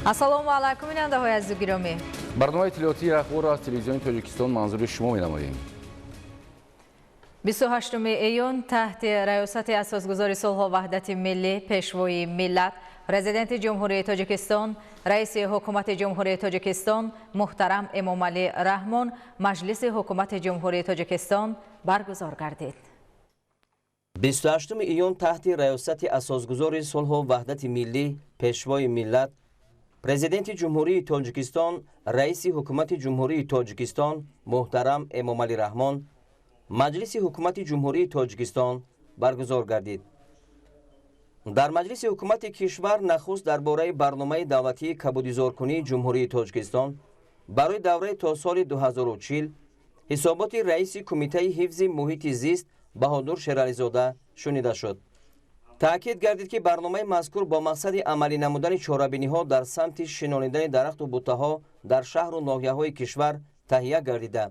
Ассалому алайкум, бинандаҳои азизу гиромӣ. Барномаи иттилоотии Ахборро аз Телевизиони Тоҷикистон манзури шумо менамоем. 28 июн таҳти раёсати асосгузори сулҳу ваҳдати миллӣ, Пешвои миллат, Президенти Ҷумҳурии Тоҷикистон, Раиси Ҳукумати Ҷумҳурии Тоҷикистон муҳтарам Эмомалӣ Раҳмон Маҷлиси Ҳукумати Ҷумҳурии Тоҷикистон баргузор гардид. 28 июн таҳти раёсати асосгузори сулҳу ваҳдати миллӣ, Пешвои миллат, Президенти Ҷумҳурии Тоҷикистон, Раиси Ҳукумати Ҷумҳурии Тоҷикистон муҳтарам Эмомалӣ Раҳмон Маҷлиси Ҳукумати Ҷумҳурии Тоҷикистон баргузор гардид. Дар Маҷлиси Ҳукумати кишвар нахуст дар бораи барномаи давлатии кабудизоркунии Ҷумҳурии Тоҷикистон барои давраи то соли 2040 ҳисоботи раиси Кумитаи ҳифзи муҳити зист Баҳодур Шерализода шунида шуд. Таъкид гардид, ки барномаи мазкур бо мақсади амалӣ намудани чорабиниҳо дар самти шинонидани дарахту буттаҳо дар шаҳру ноҳияҳои кишвар таҳия гардида,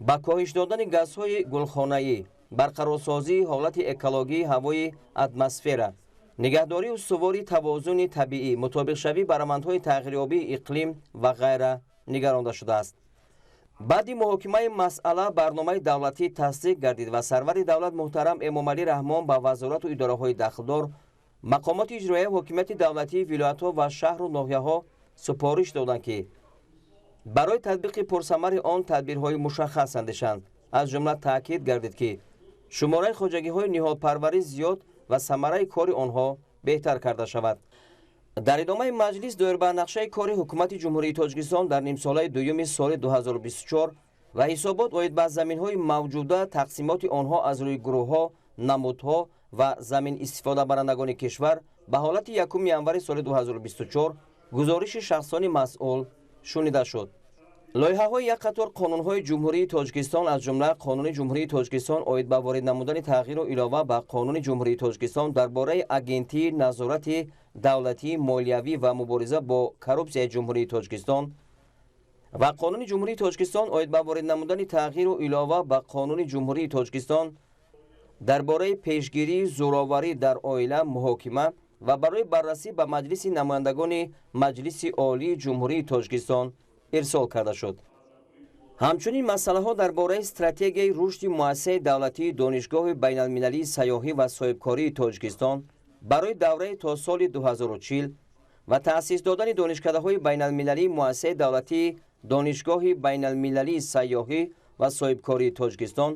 ба коҳиш додани газҳои гулхонаӣ, барқарорсозии ҳолати экологии ҳавои атмосфера, нигаҳдорию устувори тавозуни табиӣ, мутобиқшавӣ ба равандҳои тағйирёбии иқлим ва ғайра нигаронда шудааст. Баъди муҳокимаи масъала барномаи давлатӣ тасдиқ гардид ва сарвари давлат муҳтарам Эмомалӣ Раҳмон ба вазорату идораҳои дахлдор, мақомоти иҷроияи ҳокимияти давлатии вилоятҳо ва шаҳру ноҳияҳо супориш доданд, ки барои татбиқи пурсамари он тадбирҳои мушаххас андешанд. Аз ҷумла таъкид гардид, ки шумораи хоҷагиҳои ниҳолпарварӣ зиёд ва самараи кори онҳо беҳтар карда шавад. Дар идомаи маҷлис доир ба нақшаи кори Ҳукумати Ҷумҳурии Тоҷикистон дар нимсолаи дуюми соли 2024 ва ҳисобот оид ба заминҳои мавҷуда, тақсимоти онҳо аз рӯи гурӯҳҳо, намудҳо ва замин истифодабарандагони кишвар ба ҳолати 1 январи соли 2024 гузориши шахсони масъул шунида шуд. Лоиҳаҳои як қатор қонунҳои Ҷумҳурии Тоҷикистон, аз ҷумла Қонуни Ҷумҳурии Тоҷикистон оид ба ворид намудани тағйиру илова ба Қонуни Ҷумҳурии Тоҷикистон дар бораи Агентии назорати давлатии молиявӣ ва мубориза бо коррупсияи Ҷумҳурии Тоҷикистон ва Қонуни Ҷумҳурии Тоҷикистон оид ба ворид намудани тағйиру илова ба Қонуни Ҷумҳурии Тоҷикистон дар бораи пешгирии зӯроварӣ дар оила муҳокима ва барои баррасӣ ба Маҷлиси намояндагони Маҷлиси Олии Ҷумҳурии Тоҷикистон ирсол карда шуд. Ҳамчунин масъалаҳо дар бораи стратегияи рушди муассисаи давлатии Донишгоҳи байналмилалии сайёҳӣ ва соҳибкории Тоҷикистон барои давраи то соли 2040 ва таъсис додани донишкадаҳои байналмилалии муассисаи давлатии Донишгоҳи байналмилалии сайёҳӣ ва соҳибкории Тоҷикистон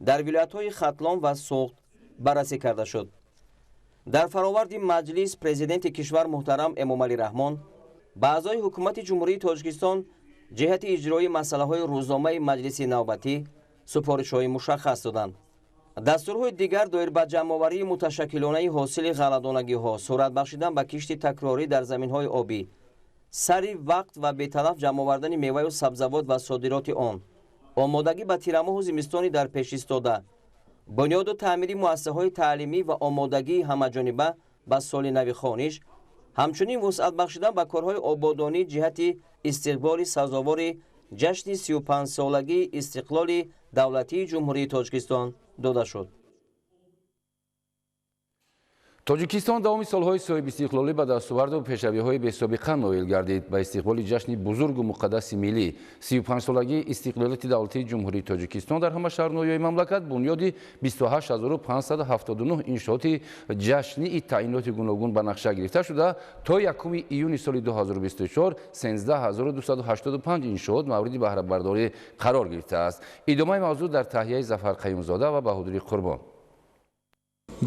дар вилоятҳои Хатлон ва Суғд баррасӣ карда шуд. Дар фароварди маҷлис Президенти кишвар муҳтарам Эмомалӣ Раҳмон ба аъзои Ҳукумати Ҷумҳурии Тоҷикистон ҷиҳати иҷрои масъалаҳои рӯзномаи маҷлиси навбатӣ супоришҳои мушаххас доданд. Дастурҳои дигар доир ба ҷамъоварии муташаккилонаи ҳосили ғалладонагиҳо, суръат бахшидан ба кишти такрорӣ дар заминҳои обӣ, сари вақт ва беталаф ҷамъовардани меваю сабзавот ва содироти он, омодагӣ ба тирамоҳу зимистони дар пеш истода, бунёду таъмири муассисаҳои таълимӣ ва омодагии ҳамаҷониба ба соли нави хониш, ҳамчунин вусъат бахшидан ба корҳои ободонӣ ҷиҳати истиқболи сазовори ҷашни 35-солагии истиқлоли давлатии Ҷумҳурии Тоҷикистон дода шуд. Тоҷикистон давоми солҳои соҳибистиқлолӣ ба дастоварду пешравиҳои бесобиқа ноил гардид. Ба истиқболи ҷашни бузургу муқаддаси миллӣ, 35-солагии истиқлолияти давлатии Ҷумҳурии Тоҷикистон, дар ҳама шаҳру ноҳияҳои мамлакат бунёди 28579 иншооти ҷашнии таъиноти гуногун ба нақша гирифта шуда, то 1 июни соли 2024 13285 иншоот мавриди баҳрабардорӣ қарор гирифтааст. Идомаи мавзӯъ дар таҳияи Зафар Қаюмзода ва Баҳодури Қурбон.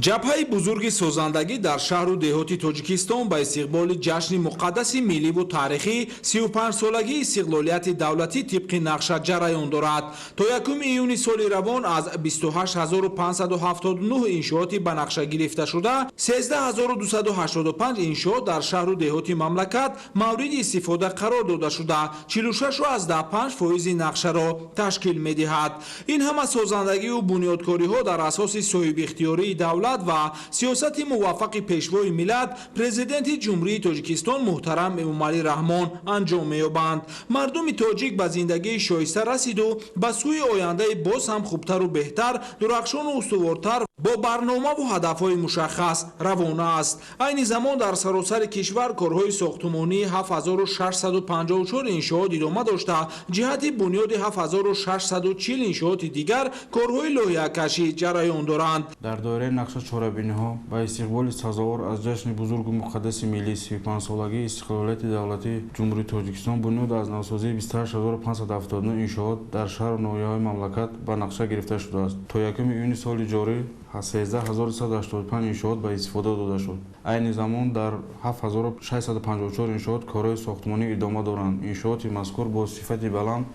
Ҷабҳаи бузурги созандагӣ дар шаҳру деҳоти Тоҷикистон ба истиқболи ҷашни муқаддаси милливу таърихӣ, 35-солагии истиқлолияти давлатӣ, тибқи нақша ҷараён дорад. То 1 июни соли равон аз 28 579 иншооти ба нақша гирифташуда 13 285 иншоот дар шаҳру деҳоти мамлакат мавриди истифода қарор дода шуда, 46,5 фоизи нақшаро ташкил медиҳад. Ин ҳама созандагию бунёдкориҳо дар асоси соҳибихтиёрии давлат давлат ва сиёсати муваффақи Пешвои миллат, Президенти Ҷумҳурии Тоҷикистон муҳтарам Эмомалӣ Раҳмон анҷом меёбанд. Мардуми тоҷик ба зиндагии шоиста расиду ба сӯи ояндаи боз ҳам хубтару беҳтар, дурахшону устувортар бо барномаву ҳадафҳои мушаххас равона аст. Айни замон дар саросари кишвар корҳои сохтумонии 7654 иншоот идома дошта, ҷиҳати бунёди 7640 иншооти дигар корҳои лоиҳакашӣ ҷараён доранд. Дар доираи нақша чорабиниҳо ба истиқболи сазовор аз ҷашни бузургу муқаддаси миллӣ 35-солагии истиқлолияти давлатии Ҷумҳурии Тоҷикистон бунёд аз навсозии 28579 иншоот дар шаҳру ноҳияҳои мамлакат ба нақша гирифта шудааст. То 1 июни соли ҷорӣ 13185 иншоот ба истифода дода шуд. Айни замон дар 7654 иншоот корҳои сохтмонӣ идома доранд. Иншооти мазкур бо сифати баланд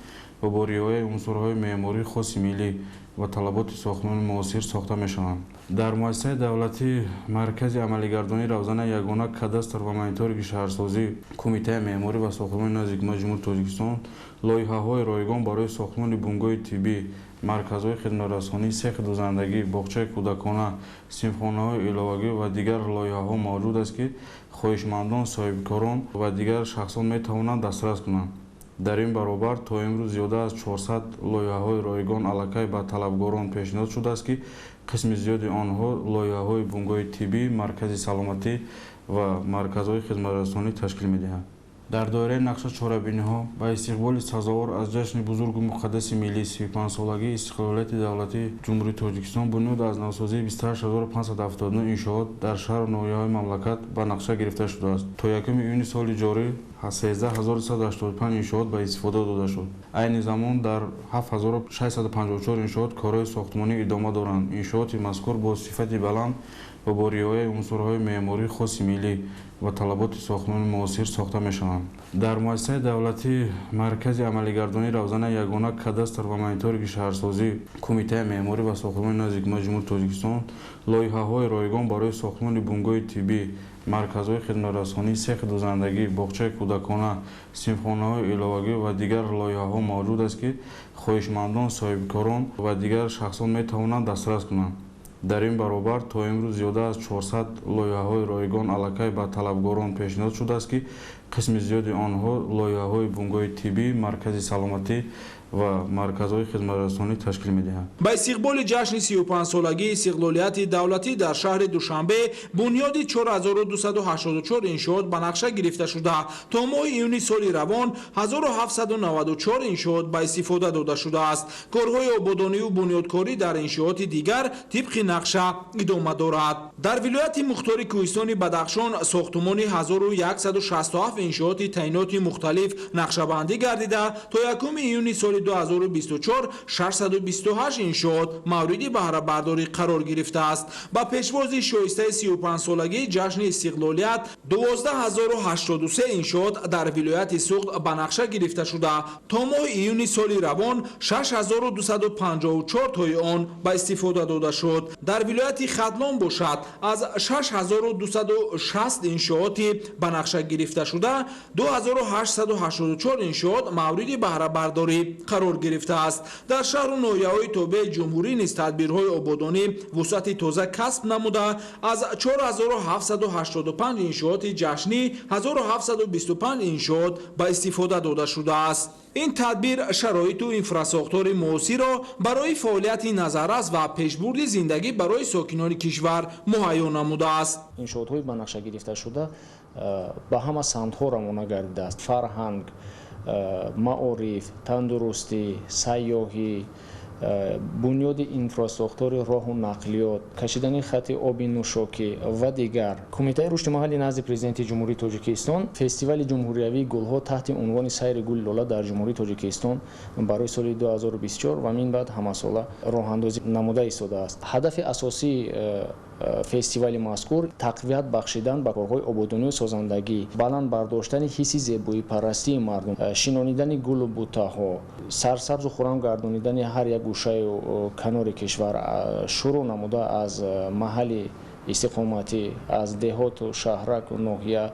ва бо риояи унсурҳои меъмории хоси миллӣ ва талаботи сохтмони муосир сохта мешаванд. Дар муассисаи давлатии Маркази амалигардонии равзанаи ягона кадастр ва мониторинги шаҳрсозӣ, Кумитаи меъморӣ ва сохтмони назди Ҳукумати Ҷумҳурии Тоҷикистон лоиҳаҳои ройгон барои сохтмони бунгоҳи тиббӣ, марказҳои хидматрасонӣ, сехи дузандагӣ, боғчаи кӯдакона, синфхонаҳои иловагӣ ва дигар лоиҳаҳо мавҷуд аст, ки хоҳишмандон, соҳибкорон ва дигар шахсон метавонанд дастрас кунанд. Дар ин баробар то имрӯз зиёда аз 400 лоиҳаҳои ройгон аллакай ба талабгорон пешниҳод шудааст, ки қисми зиёди онҳо лоиҳаҳои бунгоҳи тиббӣ, маркази саломатӣ ва марказҳои хидматрасонӣ ташкил медиҳанд. Дар доираи нақша чорабиниҳо ба истиқболи сазовор аз ҷашни бузургу муқаддаси миллӣ 35-солагии истиқлолияти давлатии Ҷумҳурии Тоҷикистон бунёд аз навсозии 28579 иншоот дар шаҳру ноҳияҳои мамлакат ба нақша гирифта шудааст. То 1 июни соли ҷорӣ 13185 иншоот ба истифода дода шуд. Айни замон дар 7654 иншоот корҳои сохтмонӣ идома доранд. Иншооти мазкур бо сифати баланд ва бо риояи унсурҳои меъмории хоси миллӣ ва талаботи сохтмони муосир сохта мешаванд. Дар муассисаи давлатии Маркази амалигардонии равзанаи ягона кадастр ва мониторинги шаҳрсозӣ, Кумитаи меъморӣ ва сохтмони назди Ҳукумати Ҷумҳурии Тоҷикистон лоиҳаҳои ройгон барои сохтмони бунгоҳи тиббӣ, марказҳои хидматрасонӣ, сехи дузандагӣ, боғчаи кӯдакона, синфхонаҳои иловагӣ ва дигар лоиҳаҳо мавҷуд аст, ки хоҳишмандон, соҳибкорон ва дигар шахсон метавонанд дастрас кунанд. Дар ин баробар то имрӯз зиёда аз 400 лоиҳаҳои ройгон аллакай ба талабгорон пешниҳод шудааст, ки қисми зиёди онҳо лоиҳаҳои бунгоҳи тиббӣ, маркази саломатӣ ва марказҳои хидматрасонӣ ташкил медиҳанд. Ба истиқболи ҷашни 35-солагии истиқлолияти давлатӣ дар шаҳри Душанбе бунёди 4284 иншоот ба нақша гирифта шуда, то моҳи июни соли равон 1794 иншоот ба истифода дода шудааст. Корҳои ободониву бунёдкорӣ дар иншооти дигар тибқи нақша идома дорад. Дар вилояти мухтори Кӯҳистони Бадахшон сохтумони 1167 иншооти таъиноти мухталиф нақшабандӣ гардида, то 1 июни соли 2024 628 иншоот мавриди баҳрабардорӣ қарор гирифтааст. Ба пешвози шоистаи 35-солагии ҷашни истиқлолият 12083 иншоот дар вилояти Суғд ба нақша гирифта шуда, то моҳи июни соли равон 6254 тои он ба истифода дода шуд. Дар вилояти Хатлон бошад, аз 6260 иншооти ба нақша гирифта шуда 2884 иншоот мавриди баҳрабардорӣ қарор гирифтааст. Дар шаҳру ноҳияҳои тобеи ҷумҳурӣ низ тадбирҳои ободонӣ вусъати тоза касб намуда, аз 4785 иншооти ҷашнӣ 1725 иншоот ба истифода дода шудааст. Ин тадбир шароиту инфрасохтори муосирро барои фаъолияти назаррас ва пешбурди зиндагӣ барои сокинони кишвар муҳайё намудааст. Иншоотҳои ба нақша гирифташуда ба ҳама самтҳо равона гардидааст: фарҳанг, маориф, тандурустӣ, сайёҳӣ, бунёди инфрасохтори роҳу нақлиёт, кашидани хати оби нӯшокӣ ва дигар. Кумитаи рушди маҳалли назди Президенти Ҷумҳурии Тоҷикистон фестивали ҷумҳуриявии гулҳо таҳти унвони сайри гули лола дар Ҷумҳурии Тоҷикистон барои соли 2024 ва мин баъд ҳамасола роҳандозӣ намуда истодааст. Ҳадафи асосии фестивали мазкур тақвият бахшидан ба корҳои ободонию созандагӣ, баланд бардоштани ҳисси зебоипарастии мардум, шинонидани гулу бутаҳо, сарсабзу хуррам гардонидани ҳар як гӯшаю канори кишвар, шурӯъ намуда аз маҳалли истиқоматӣ аз деҳоту шаҳраку ноҳия,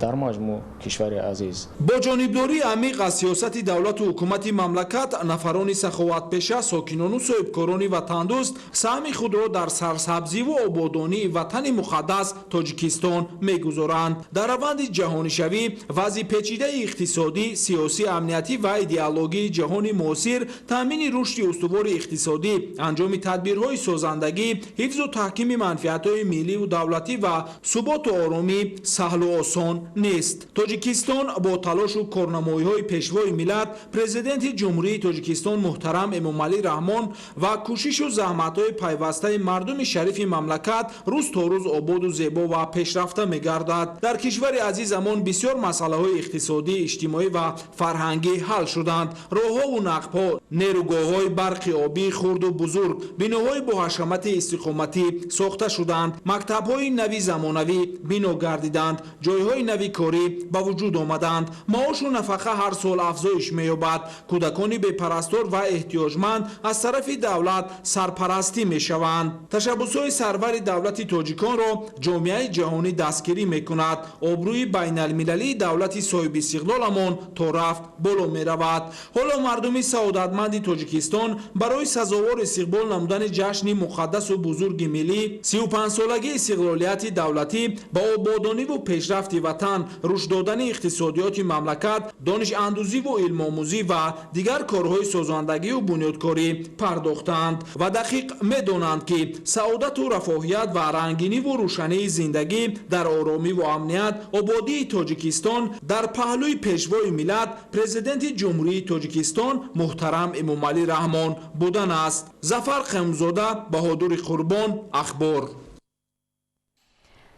дар маҷмӯъ кишвари азиз. Бо ҷонибдории амиқ аз сиёсати давлату ҳукумати мамлакат, нафарони саховатпеша, сокинону соҳибкорони ватандӯст саҳми худро дар сарсабзиву ободонии ватани муқаддас Тоҷикистон мегузоранд. Дар раванди ҷаҳонишавӣ, вазъи печидаи иқтисодӣ, сиёсӣ, амниятӣ ва идеологии ҷаҳони муосир, таъмини рушди устувори иқтисодӣ, анҷоми тадбирҳои созандагӣ, ҳифзу таҳкими манфиатҳои милливу давлатӣ ва суботу оромӣ саҳлу осон нест. Тоҷикистон бо талошу корнамоиҳои Пешвои миллат, Президенти Ҷумҳурии Тоҷикистон муҳтарам Эмомалӣ Раҳмон ва кӯшишу заҳматҳои пайвастаи мардуми шарифи мамлакат рӯз то рӯз ободу зебо ва пешрафта мегардад. Дар кишвари азизамон бисёр масъалаҳои иқтисодӣ, иҷтимоӣ ва фарҳангӣ ҳал шуданд. Роҳҳову нақбҳо, нерӯгоҳҳои барқи обии хурду бузург, биноҳои боҳашамати истиқоматӣ сохта шуданд, мактабҳои нави замонавӣ бино гардиданд, ҷойҳои нави корӣ ба вуҷуд омаданд, маошу нафақа ҳар сол афзоиш меёбад, кӯдакони бепарастор ва эҳтиёҷманд аз тарафи давлат сарпарастӣ мешаванд. Ташаббусҳои сарвари давлати тоҷиконро ҷомеаи ҷаҳонӣ дастгирӣ мекунад. Обрӯи байналмилалии давлати соҳибистиқлоламон то рафт боло меравад. Ҳоло мардуми саодатманди Тоҷикистон барои сазовор истиқбол намудани ҷашни муқаддасу бузурги миллӣ, 35-солагии истиқлолияти давлатӣ, ба ободониву пешрафти ватан, рушд додани иқтисодиёти мамлакат, донишандӯзиву илмомӯзӣ ва дигар корҳои созандагию бунёдкорӣ пардохтаанд ва дақиқ медонанд, ки саодату рафоҳият ва рангиниву рӯшании зиндагӣ дар оромиву амният, ободии Тоҷикистон дар паҳлӯи Пешвои миллат, Президенти Ҷумҳурии Тоҷикистон муҳтарам Эмомалӣ Раҳмон будан аст. Зафар Қайюмзода, Баҳодури Қурбон, Ахбор.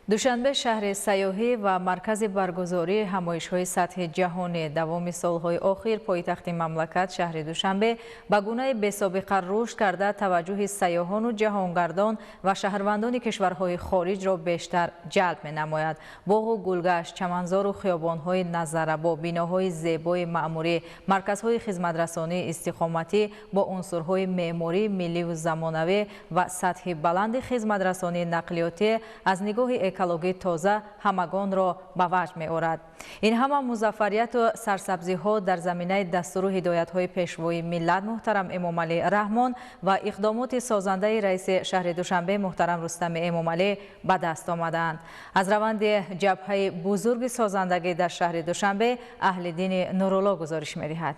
Душанбе шаҳри сайёҳӣ ва маркази баргузории ҳамоишҳои сатҳи ҷаҳонӣ. Давоми солҳои охир пойтахти мамлакат шаҳри Душанбе ба гунаи бесобиқа рушд карда, таваҷҷӯҳи сайёҳону ҷаҳонгардон ва шаҳрвандони кишварҳои хориҷро бештар ҷалб менамояд. Боғу гулгашт, чаманзору хиёбонҳои назарабо, биноҳои зебои маъмурӣ, марказҳои хизматрасонии истиқоматӣ бо унсурҳои меъмории милливу замонавӣ ва сатҳи баланди хизматрасонии нақлиётӣ аз нигоҳи экологии тоза ҳамагонро ба ваҷд меорад. Ин ҳама музаффарияту сарсабзиҳо дар заминаи дастуру ҳидоятҳои Пешвои миллат муҳтарам Эмомалӣ Раҳмон ва иқдомоти созандаи раиси шаҳри Душанбе муҳтарам Рустами Эмомалӣ ба даст омадаанд. Аз раванди ҷабҳаи бузурги созандагӣ дар шаҳри Душанбе Аҳлиддини Нурулло гузориш медиҳад.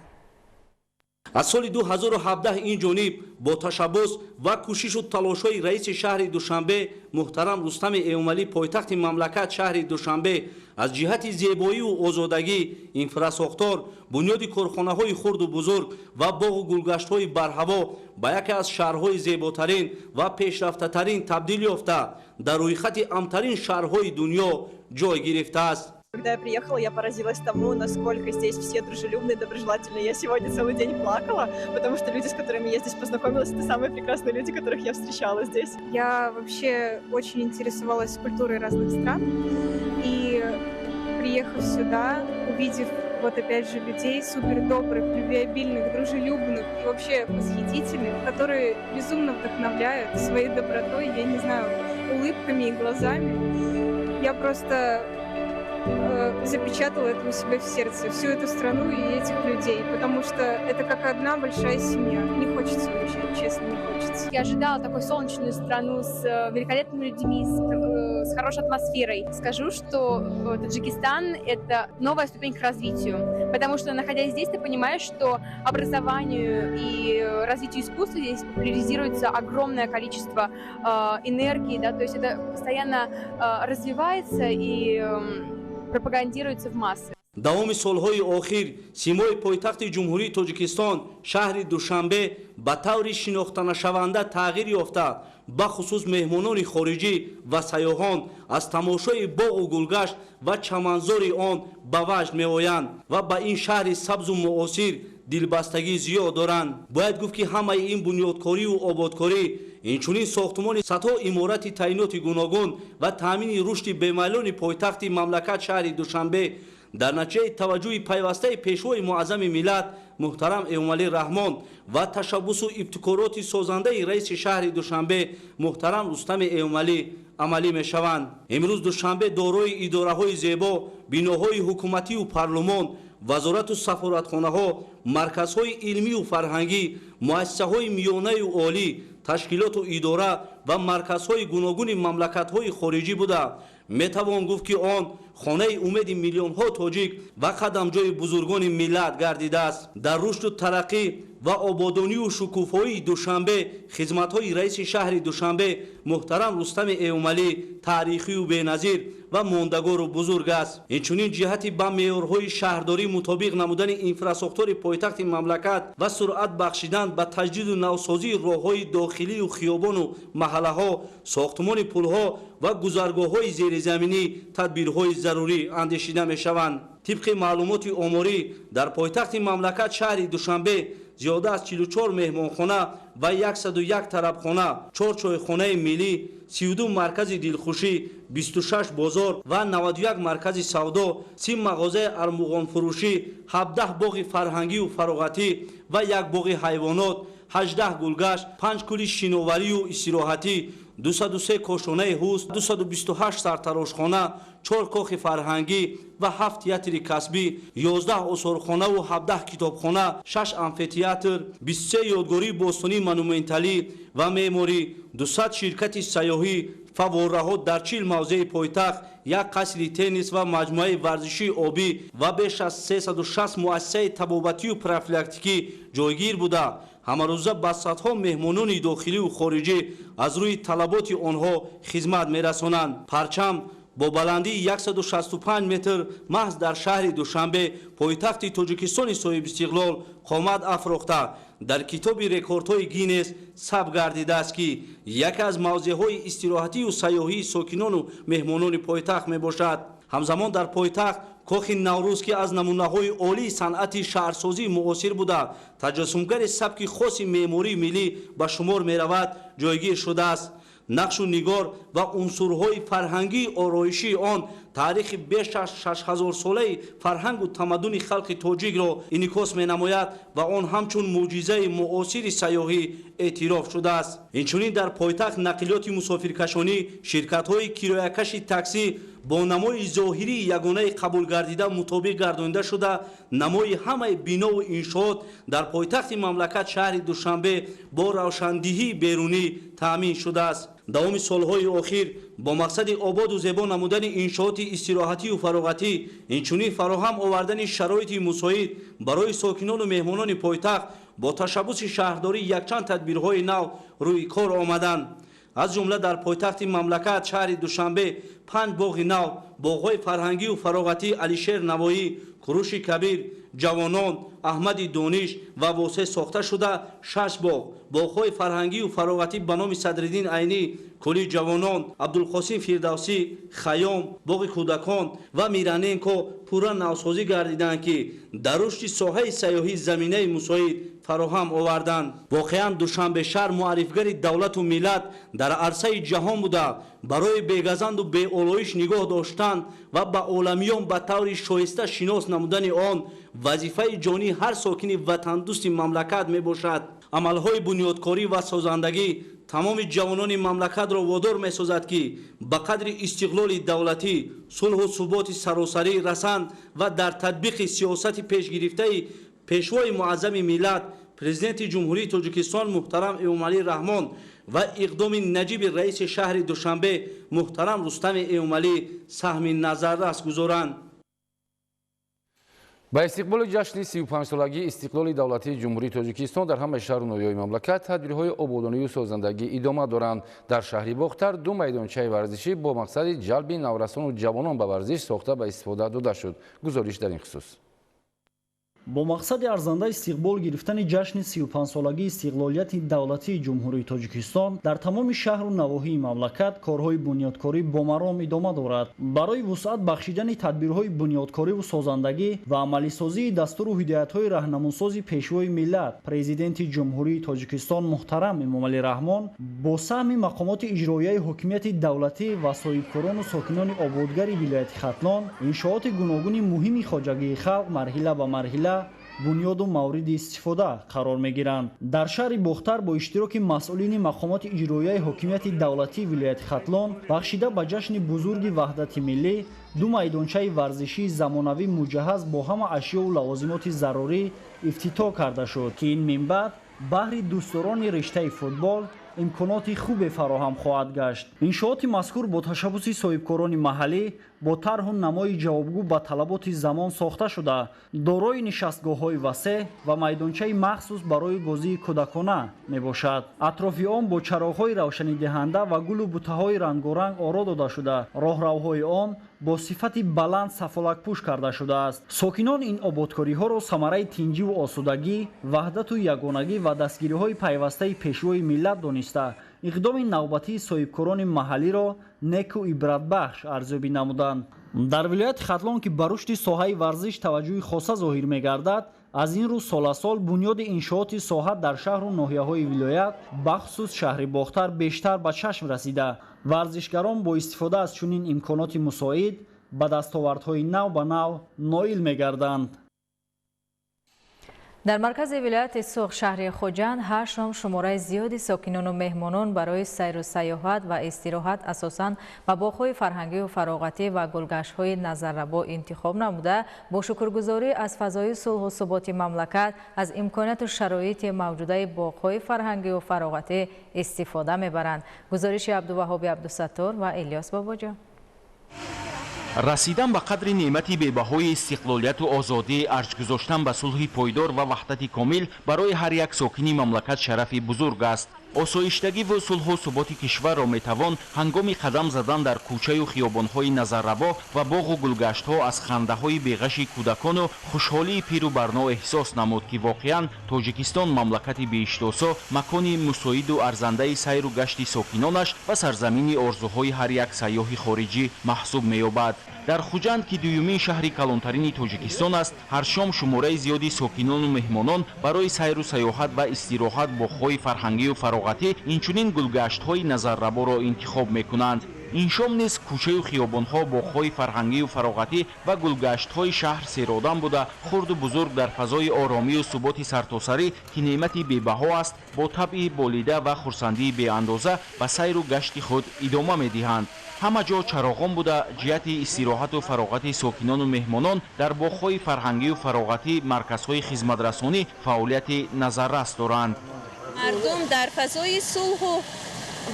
Аз соли 2017 ин ҷониб бо ташаббус ва кӯшишу талошҳои раиси шаҳри Душанбе муҳтарам Рустами Эмомалӣ пойтахти мамлакат шаҳри Душанбе аз ҷиҳати зебоиву озодагӣ, инфрасохтор, бунёди корхонаҳои хурду бузург ва боғу гулгаштҳои барҳаво ба яке аз шаҳрҳои зеботарин ва пешрафтатарин табдил ёфта, дар рӯйхати амтарин шаҳрҳои дунё ҷой гирифтааст. Когда я приехала, я поразилась тому, насколько здесь все дружелюбные, доброжелательные. Я сегодня целый день плакала, потому что люди, с которыми я здесь познакомилась, это самые прекрасные люди, которых я встречала здесь. Я вообще очень интересовалась культурой разных стран. И приехав сюда, увидев вот опять же людей супер добрых, любвеобильных, дружелюбных и вообще восхитительных, которые безумно вдохновляют своей добротой, я не знаю, улыбками и глазами. Я просто запечатала это у себя в сердце, всю эту страну и этих людей, потому что это как одна большая семья. Не хочется уезжать, честно, не хочется. Я ожидала такую солнечную страну с великолепными людьми, с хорошей атмосферой. Скажу, что Таджикистан — это новая ступень к развитию, потому что, находясь здесь, ты понимаешь, что образованию и развитию искусства здесь популяризируется огромное количество энергии, да, то есть это постоянно развивается и пропагандируется в массы. Давоми солҳои охир симои пойтахти Ҷумҳурии Тоҷикистон шаҳри Душанбе ба таври шинохтанашаванда тағйир ёфта, бахусус меҳмонони хориҷӣ ва сайёҳон аз тамошои боғу гулгашт ва чаманзори он ба ваҷд меоянд ва ба ин шаҳри сабзу муосир дилбастагӣ зиёд доранд. Бояд гуфт, ки ҳамаи ин бунёдкорию ободкорӣ, инчунин сохтумони садҳо иморати таъиноти гуногун ва таъмини рушди бемайлони пойтахти мамлакат шаҳри Душанбе Дар натиҷаи таваҷҷӯҳи пайвастаи Пешвои Муаззами миллат муҳтарам Эмомалӣ Раҳмон ва ташаббусу ибтикороти созандаи раиси шаҳри Душанбе муҳтарам Рустами Эмомалӣ амалӣ мешаванд. Имрӯз Душанбе дорои идораҳои зебо, биноҳои ҳукуматию парлумон, вазорату сафоратхонаҳо, марказҳои илмию фарҳангӣ, муассисаҳои миёнаю олӣ, ташкилоту идора ва марказҳои гуногуни мамлакатҳои хориҷӣ буда, метавон гуфт, ки он хонаи умеди миллионҳо тоҷик ва қадамҷои бузургони миллат гардидааст. Дар рушду тараққӣ ва ободонию шукуфоии Душанбе хизматҳои раиси шаҳри Душанбе муҳтарам Рустами Эмомалӣ таърихию беназир ва мондагору бузург аст. Инчунин ҷиҳати ба меъёрҳои шаҳрдорӣ мутобиқ намудани инфрасохтори пойтахти мамлакат ва суръат бахшидан ба таҷдиду навсозии роҳҳои дохилию хиёбону маҳаллаҳо, сохтмони пулҳо ва гузаргоҳҳои зеризаминӣ тадбирҳои зарурӣ андешида мешаванд. Тибқи маълумоти оморӣ, дар пойтахти мамлакат шаҳри Душанбе зиёда аз 44 меҳмонхона ва 101 тарабхона, 4 чойхонаи миллӣ, 32 маркази дилхушӣ, 26 бозор ва 91 маркази савдо, 30 мағозаи армуғонфурӯшӣ, 17 боғи фарҳангию фароғатӣ ва 1 боғи ҳайвонот, 18 гулгашт, 5 кӯли шиноварию истироҳатӣ, 203 кошонаи ҳусн, 228 сартарошхона, 4 кохи фарҳангӣ ва 7 театри касбӣ, 11 осорхонаву 17 китобхона, 6 амфитеатр, 23 ёдгории бостонии монументалӣ ва меъморӣ, 200 ширкати сайёҳӣ, фаввораҳо дар 40 мавзеи пойтахт, як қасри теннис ва маҷмӯаи варзишии обӣ ва беш аз 360 муассисаи табобатию профилактикӣ ҷойгир буда, ҳамарӯза ба садҳо меҳмонони дохилию хориҷӣ аз рӯи талаботи онҳо хизмат мерасонанд. Парчам бо баландии 165 метр маҳз дар шаҳри Душанбе, пойтахти Тоҷикистони соҳибистиқлол, қомат афрохта, дар китоби рекордҳои Гиннес сабт гардидааст, ки яке аз мавзеъҳои истироҳатию сайёҳии сокинону меҳмонони пойтахт мебошад. Ҳамзамон дар пойтахт кохи Наврӯз, ки аз намунаҳои олии санъати шаҳрсозии муосир буда, таҷассумгари сабки хоси меъмории миллӣ ба шумор меравад, ҷойгир шудааст. Нақшу нигор ва унсурҳои фарҳангии ороишии он таърихи беш аз 6000-солаи фарҳангу тамаддуни халқи тоҷикро инъикос менамояд ва он ҳамчун мӯъҷизаи муосири сайёҳӣ эътироф шудааст. Инчунин дар пойтахт нақлиёти мусофиркашонӣ, ширкатҳои кироякаши таксӣ бо намои зоҳирии ягонаи қабулгардида мутобиқ гардонида шуда, намои ҳамаи бинову иншоот дар пойтахти мамлакат шаҳри Душанбе бо равшандиҳии берунӣ таъмин шудааст. Давоми солҳои охир бо мақсади ободу зебо намудани иншооти истироҳатию фароғатӣ, инчунин фароҳам овардани шароити мусоид барои сокинону меҳмонони пойтахт бо ташаббуси шаҳрдорӣ якчанд тадбирҳои нав рӯи кор омаданд. Аз ҷумла дар пойтахти мамлакат шаҳри Душанбе 5 боғи нав, боғҳои фарҳангию фароғатӣ Алишер Навоӣ, Куруши Кабир, Ҷавонон, Аҳмади Дониш ва Восеъ сохта шуда, 6 боғ, боғҳои фарҳангию фароғатӣ ба номи Садриддин Айнӣ, Кӯли ҷавонон, Абдулқосим Фирдавсӣ, Хайём, боғи кӯдакон ва Мираненко пурра навсозӣ гардиданд, ки дар рушди соҳаи сайёҳӣ заминаи мусоид фароҳам оварданд. Воқеан, Душанбе шаҳр муаррифгари давлату миллат дар арсаи ҷаҳон буда, барои бегазанду беолоиш нигоҳ доштан ва ба оламиён ба таври шоиста шинос намудани он вазифаи ҷонии ҳар сокини ватандӯсти мамлакат мебошад. Амалҳои бунёдкорӣ ва созандагӣ тамоми ҷавонони мамлакатро водор месозад, ки ба қадри истиқлоли давлатӣ, сулҳу суботи саросарӣ расанд ва дар татбиқи сиёсати пешгирифтаи Пешвои Муаззами миллат, Президенти Ҷумҳурии Тоҷикистон муҳтарам Эмомалӣ Раҳмон ва иқдоми наҷиби раиси шаҳри Душанбе муҳтарам Рустами Эмомалӣ саҳми назаррас гузоранд. Ба истиқболи ҷашни 35-солагии истиқлоли давлатии Ҷумҳурии Тоҷикистон дар ҳамаи шаҳру ноҳияҳои мамлакат тадбирҳои ободонию созандагӣ идома доранд. Дар шаҳри Бохтар 2 майдончаи варзишӣ бо мақсади ҷалби наврасону ҷавонон ба варзиш сохта ба истифода дода шуд. Гузориш дар ин хусус. Бо мақсади арзанда истиқбол гирифтани ҷашни 35-солагии истиқлолияти давлатии Ҷумҳурии Тоҷикистон дар тамоми шаҳру навоҳии мамлакат корҳои бунёдкорӣ бо маром идома дорад. Барои вусъат бахшидани тадбирҳои бунёдкориву созандагӣ ва амалисозии дастуру ҳидоятҳои раҳнамунсози Пешвои миллат, Президенти Ҷумҳурии Тоҷикистон муҳтарам Эмомалӣ Раҳмон бо саҳми мақомоти иҷроияи ҳокимияти давлатӣ ва соҳибкорону сокинони ободгари вилояти Хатлон иншооти гуногуни муҳими хоҷагии халқ марҳила ба марҳила бунёду мавриди истифода қарор мегиранд. Дар шаҳри Бохтар бо иштироки масъулини мақомоти иҷроияи ҳокимияти давлатии вилояти Хатлон бахшида ба ҷашни бузурги ваҳдати миллӣ ду майдончаи варзишии замонавӣ муҷаҳҳаз бо ҳама ашёву лавозимоти зарурӣ ифтитоҳ карда шуд, ки ин минбаъд баҳри дӯстдорони риштаи футбол имконоти хубе фароҳам хоҳад гашт. Иншооти мазкур бо ташаббуси соҳибкорони маҳаллӣ бо тарҳу намои ҷавобгӯ ба талаботи замон сохта шуда, дорои нишастгоҳҳои васеъ ва майдончаи махсус барои бозии кӯдакона мебошад. Атрофи он бо чароғҳои равшанидиҳанда ва гулу бутаҳои рангоранг оро дода шуда, роҳравҳои он бо сифати баланд сафолакпӯш карда шудааст. Сокинон ин ободкориҳоро самараи тинҷиву осудагӣ, ваҳдату ягонагӣ ва дастгириҳои пайвастаи Пешвои миллат дониста, иқдоми навбатии соҳибкорони маҳаллиро неку ибратбахш арзёбӣ намуданд. Дар вилояти Хатлон, ки ба рушди соҳаи варзиш таваҷҷӯҳи хоса зоҳир мегардад, аз ин рӯз соласол бунёди иншооти соҳа дар шаҳру ноҳияҳои вилоят, бахусус шаҳри Бохтар, бештар ба чашм расида, варзишгарон бо истифода аз чунин имконоти мусоид ба дастовардҳои нав ба нав ноил мегарданд. Дар маркази вилояти Суғд шаҳри Хуҷанд ҳар шом шумораи зиёди сокинону меҳмонон барои сайру сайёҳат ва истироҳат асосан ба боғҳои фарҳангию фароғатӣ ва гулгаштҳои назаррабо интихоб намуда, бо шукргузорӣ аз фазои сулҳу суботи мамлакат, аз имконияту шароити мавҷудаи боғҳои фарҳангию фароғатӣ истифода мебаранд. Гузориши Абдуваҳоби Абдусаттор ва Илёс Бобоҷон. Расидан ба қадри неъмати бебаҳои истиқлолияту озодӣ, арҷ гузоштан ба сулҳи пойдор ва ваҳдати комил барои ҳар як сокини мамлакат шарафи бузург аст. Осоиштагиву сулҳу суботи кишварро метавон ҳангоми қадам задан дар кӯчаю хиёбонҳои назаррабо ва боғу гулгаштҳо аз хандаҳои беғаши кӯдакону хушҳолии пиру барно эҳсос намуд, ки воқеан Тоҷикистон мамлакати беиштосо, макони мусоиду арзандаи сайру гашти сокинонаш ва сарзамини орзуҳои ҳар як сайёҳи хориҷӣ маҳсуб меёбад. Дар Хуҷанд, ки дуюмин шаҳри калонтарини Тоҷикистон аст, ҳар шом шумораи зиёди сокинону меҳмонон барои сайру сайёҳат ва истироҳат боғҳои фарҳангию фароғатӣ, инчунин гулгаштҳои назарраборо интихоб мекунанд. Ин шом низ кӯчаю хиёбонҳо, боғҳои фарҳангию фароғатӣ ва гулгаштҳои шаҳр серодам буда, хурду бузург дар фазои оромию суботи сартосарӣ, ки неъмати бебаҳо аст, бо табъи болида ва хурсандии беандоза ба сайру гашти худ идома медиҳанд. Ҳама ҷо чароғон буда, ҷиҳати истироҳату фароғати сокинону меҳмонон дар боғҳои фарҳангию фароғатӣ, марказҳои хизматрасонӣ фаъолияти назаррас доранд. Мардум дар фазои сулҳу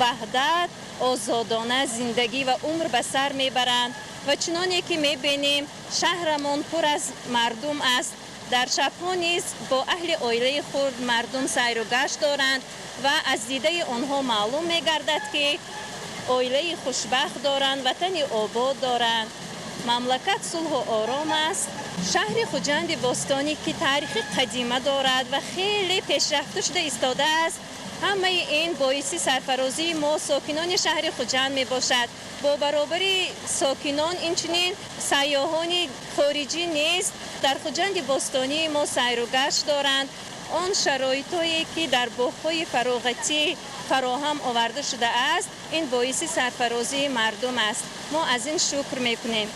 ваҳдат озодона зиндагӣ ва умр ба сар мебаранд ва чуноне ки мебинем, шаҳрамон пур аз мардум аст. Дар шабҳо низ бо аҳли оилаи худ мардум сайру гашт доранд ва аз дидаи онҳо маълум мегардад, ки оилаи хушбахт доранд, ватани обод доранд, мамлакат сулҳу ором аст. Шаҳри Хуҷанди бостонӣ, ки таърихи қадима дорад ва хеле пешрафта шуда истодааст, ҳамаи ин боиси сарфарозии мо сокинони шаҳри Хуҷанд мебошад. Бо баробари сокинон инчунин сайёҳони хориҷӣ низ дар Хуҷанди бостонии мо сайру гашт доранд. Он шароитҳое ки дар боғҳои фароғатӣ фароҳам оварда шудааст, ин боиси сарфарозии мардум аст. Мо аз ин шукр мекунем.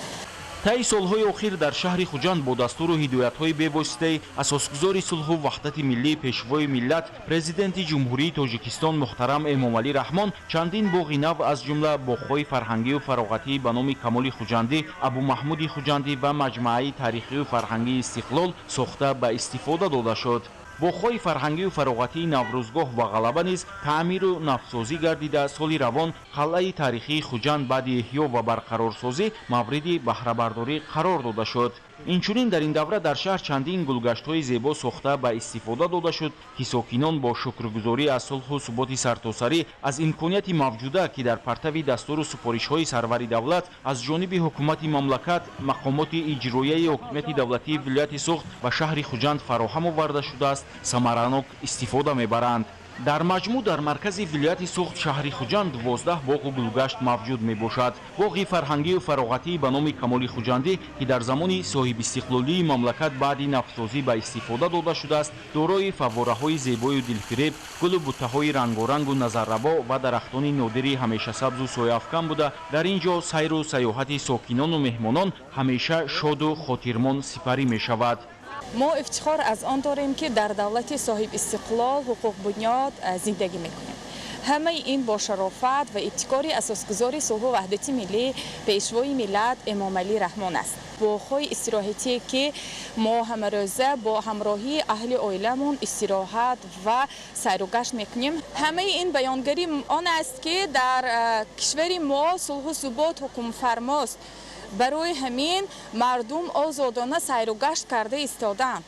Таи солҳои охир дар шаҳри Хуҷанд бо дастуру ҳидоятҳои бевоситаи асосгузори сулҳу ваҳдати миллӣ, Пешвои миллат, Президенти Ҷумҳурии Тоҷикистон муҳтарам Эмомалӣ Раҳмон чандин боғи нав, аз ҷумла боғҳои фарҳангию фароғатӣ ба номи Камоли Хуҷандӣ, Абумаҳмуди Хуҷандӣ ва маҷмӯаи таърихию фарҳангии Истиқлол сохта ба истифода дода шуд. Боғҳои фарҳангию фароғатии Наврӯзгоҳ ва Ғалаба низ таъмиру навсозӣ гардида, соли равон қалъаи таърихии Хуҷанд баъди эҳё ва барқарорсозӣ мавриди баҳрабардорӣ қарор дода шуд. Инчунин дар ин давра дар шаҳр чандин гулгаштҳои зебо сохта ба истифода дода шуд, ки сокинон бо шукргузорӣ аз сулҳу суботи сартосарӣ, аз имконияти мавҷуда, ки дар партави дастуру супоришҳои сарвари давлат аз ҷониби ҳукумати мамлакат, мақомоти иҷроияи ҳокимияти давлатии вилояти Суғд ва шаҳри Хуҷанд фароҳам оварда шудааст, самаранок истифода мебаранд. Дар маҷмӯъ дар маркази вилояти Суғд, шаҳри Хуҷанд, 12 боғу гулгашт мавҷуд мебошад. Боғи фарҳангию фароғатӣ ба номи Камоли Хуҷандӣ, ки дар замони соҳибистиқлолии мамлакат баъди навсозӣ ба истифода дода шудааст, дорои фаввораҳои зебою дилфиреб, гулу буттаҳои рангорангу назаррабо ва дарахтони нодири ҳамешасабзу сояафкан буда, дар ин ҷо сайру сайёҳати сокинону меҳмонон ҳамеша шоду хотирмон сипарӣ мешавад. Мо ифтихор аз он дорем, ки дар давлати соҳибистиқлол, ҳуқуқбунёд зиндагӣ мекунем. Ҳамаи ин бо шарофат ва ибтикори асосгузори сулҳу ваҳдати миллӣ, Пешвои миллат Эмомалӣ Раҳмон аст. Боғҳои истироҳатие, ки мо ҳамарӯза бо ҳамроҳии аҳли оиламон истироҳат ва сайругашт мекунем, ҳамаи ин баёнгари он аст, ки дар кишвари мо сулҳу субот ҳукмфармост. Барои ҳамин мардум озодона сайругашт карда истодаанд.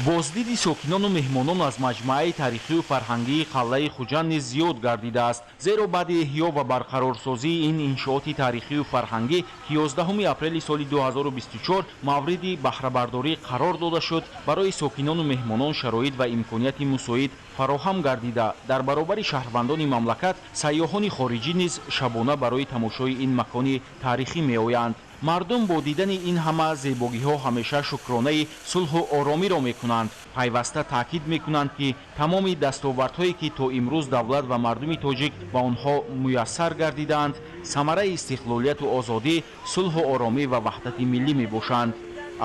Боздиди сокинону меҳмонон аз маҷмӯаи таърихию фарҳангии қалъаи Хуҷанд низ зиёд гардидааст, зеро баъди эҳё ва барқарорсозии ин иншооти таърихию фарҳангӣ, ки 11 апрели соли 2024 мавриди баҳрабардорӣ қарор дода шуд, барои сокинону меҳмонон шароит ва имконияти мусоид фароҳам гардида, дар баробари шаҳрвандони мамлакат сайёҳони хориҷӣ низ шабона барои тамошои ин макони таърихӣ меоянд. Мардум бо дидани ин ҳама зебогиҳо ҳамеша шукронаи сулҳу оромиро мекунанд. Пайваста таъкид мекунанд, ки тамоми дастовардҳое, ки то имрӯз давлат ва мардуми тоҷик ба онҳо муяссар гардидаанд, самараи истиқлолияту озодӣ, сулҳу оромӣ ва ваҳдати миллӣ мебошанд.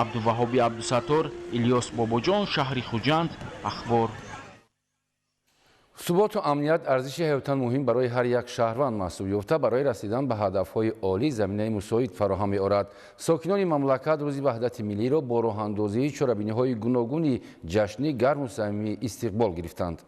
Абдуваҳоби Абдусаттор, Илёс Бобоҷон, шаҳри Хуҷанд, Ахбор. Суботу амният арзиши ҳаётан муҳим барои ҳар як шаҳрванд маҳсуб ёфта, барои расидан ба ҳадафҳои олӣ заминаи мусоид фароҳам меорад. Сокинони мамлакат рӯзи ваҳдати миллиро бо роҳандозии чорабиниҳои гуногуни ҷашнӣ гарму самимӣ истиқбол гирифтанд.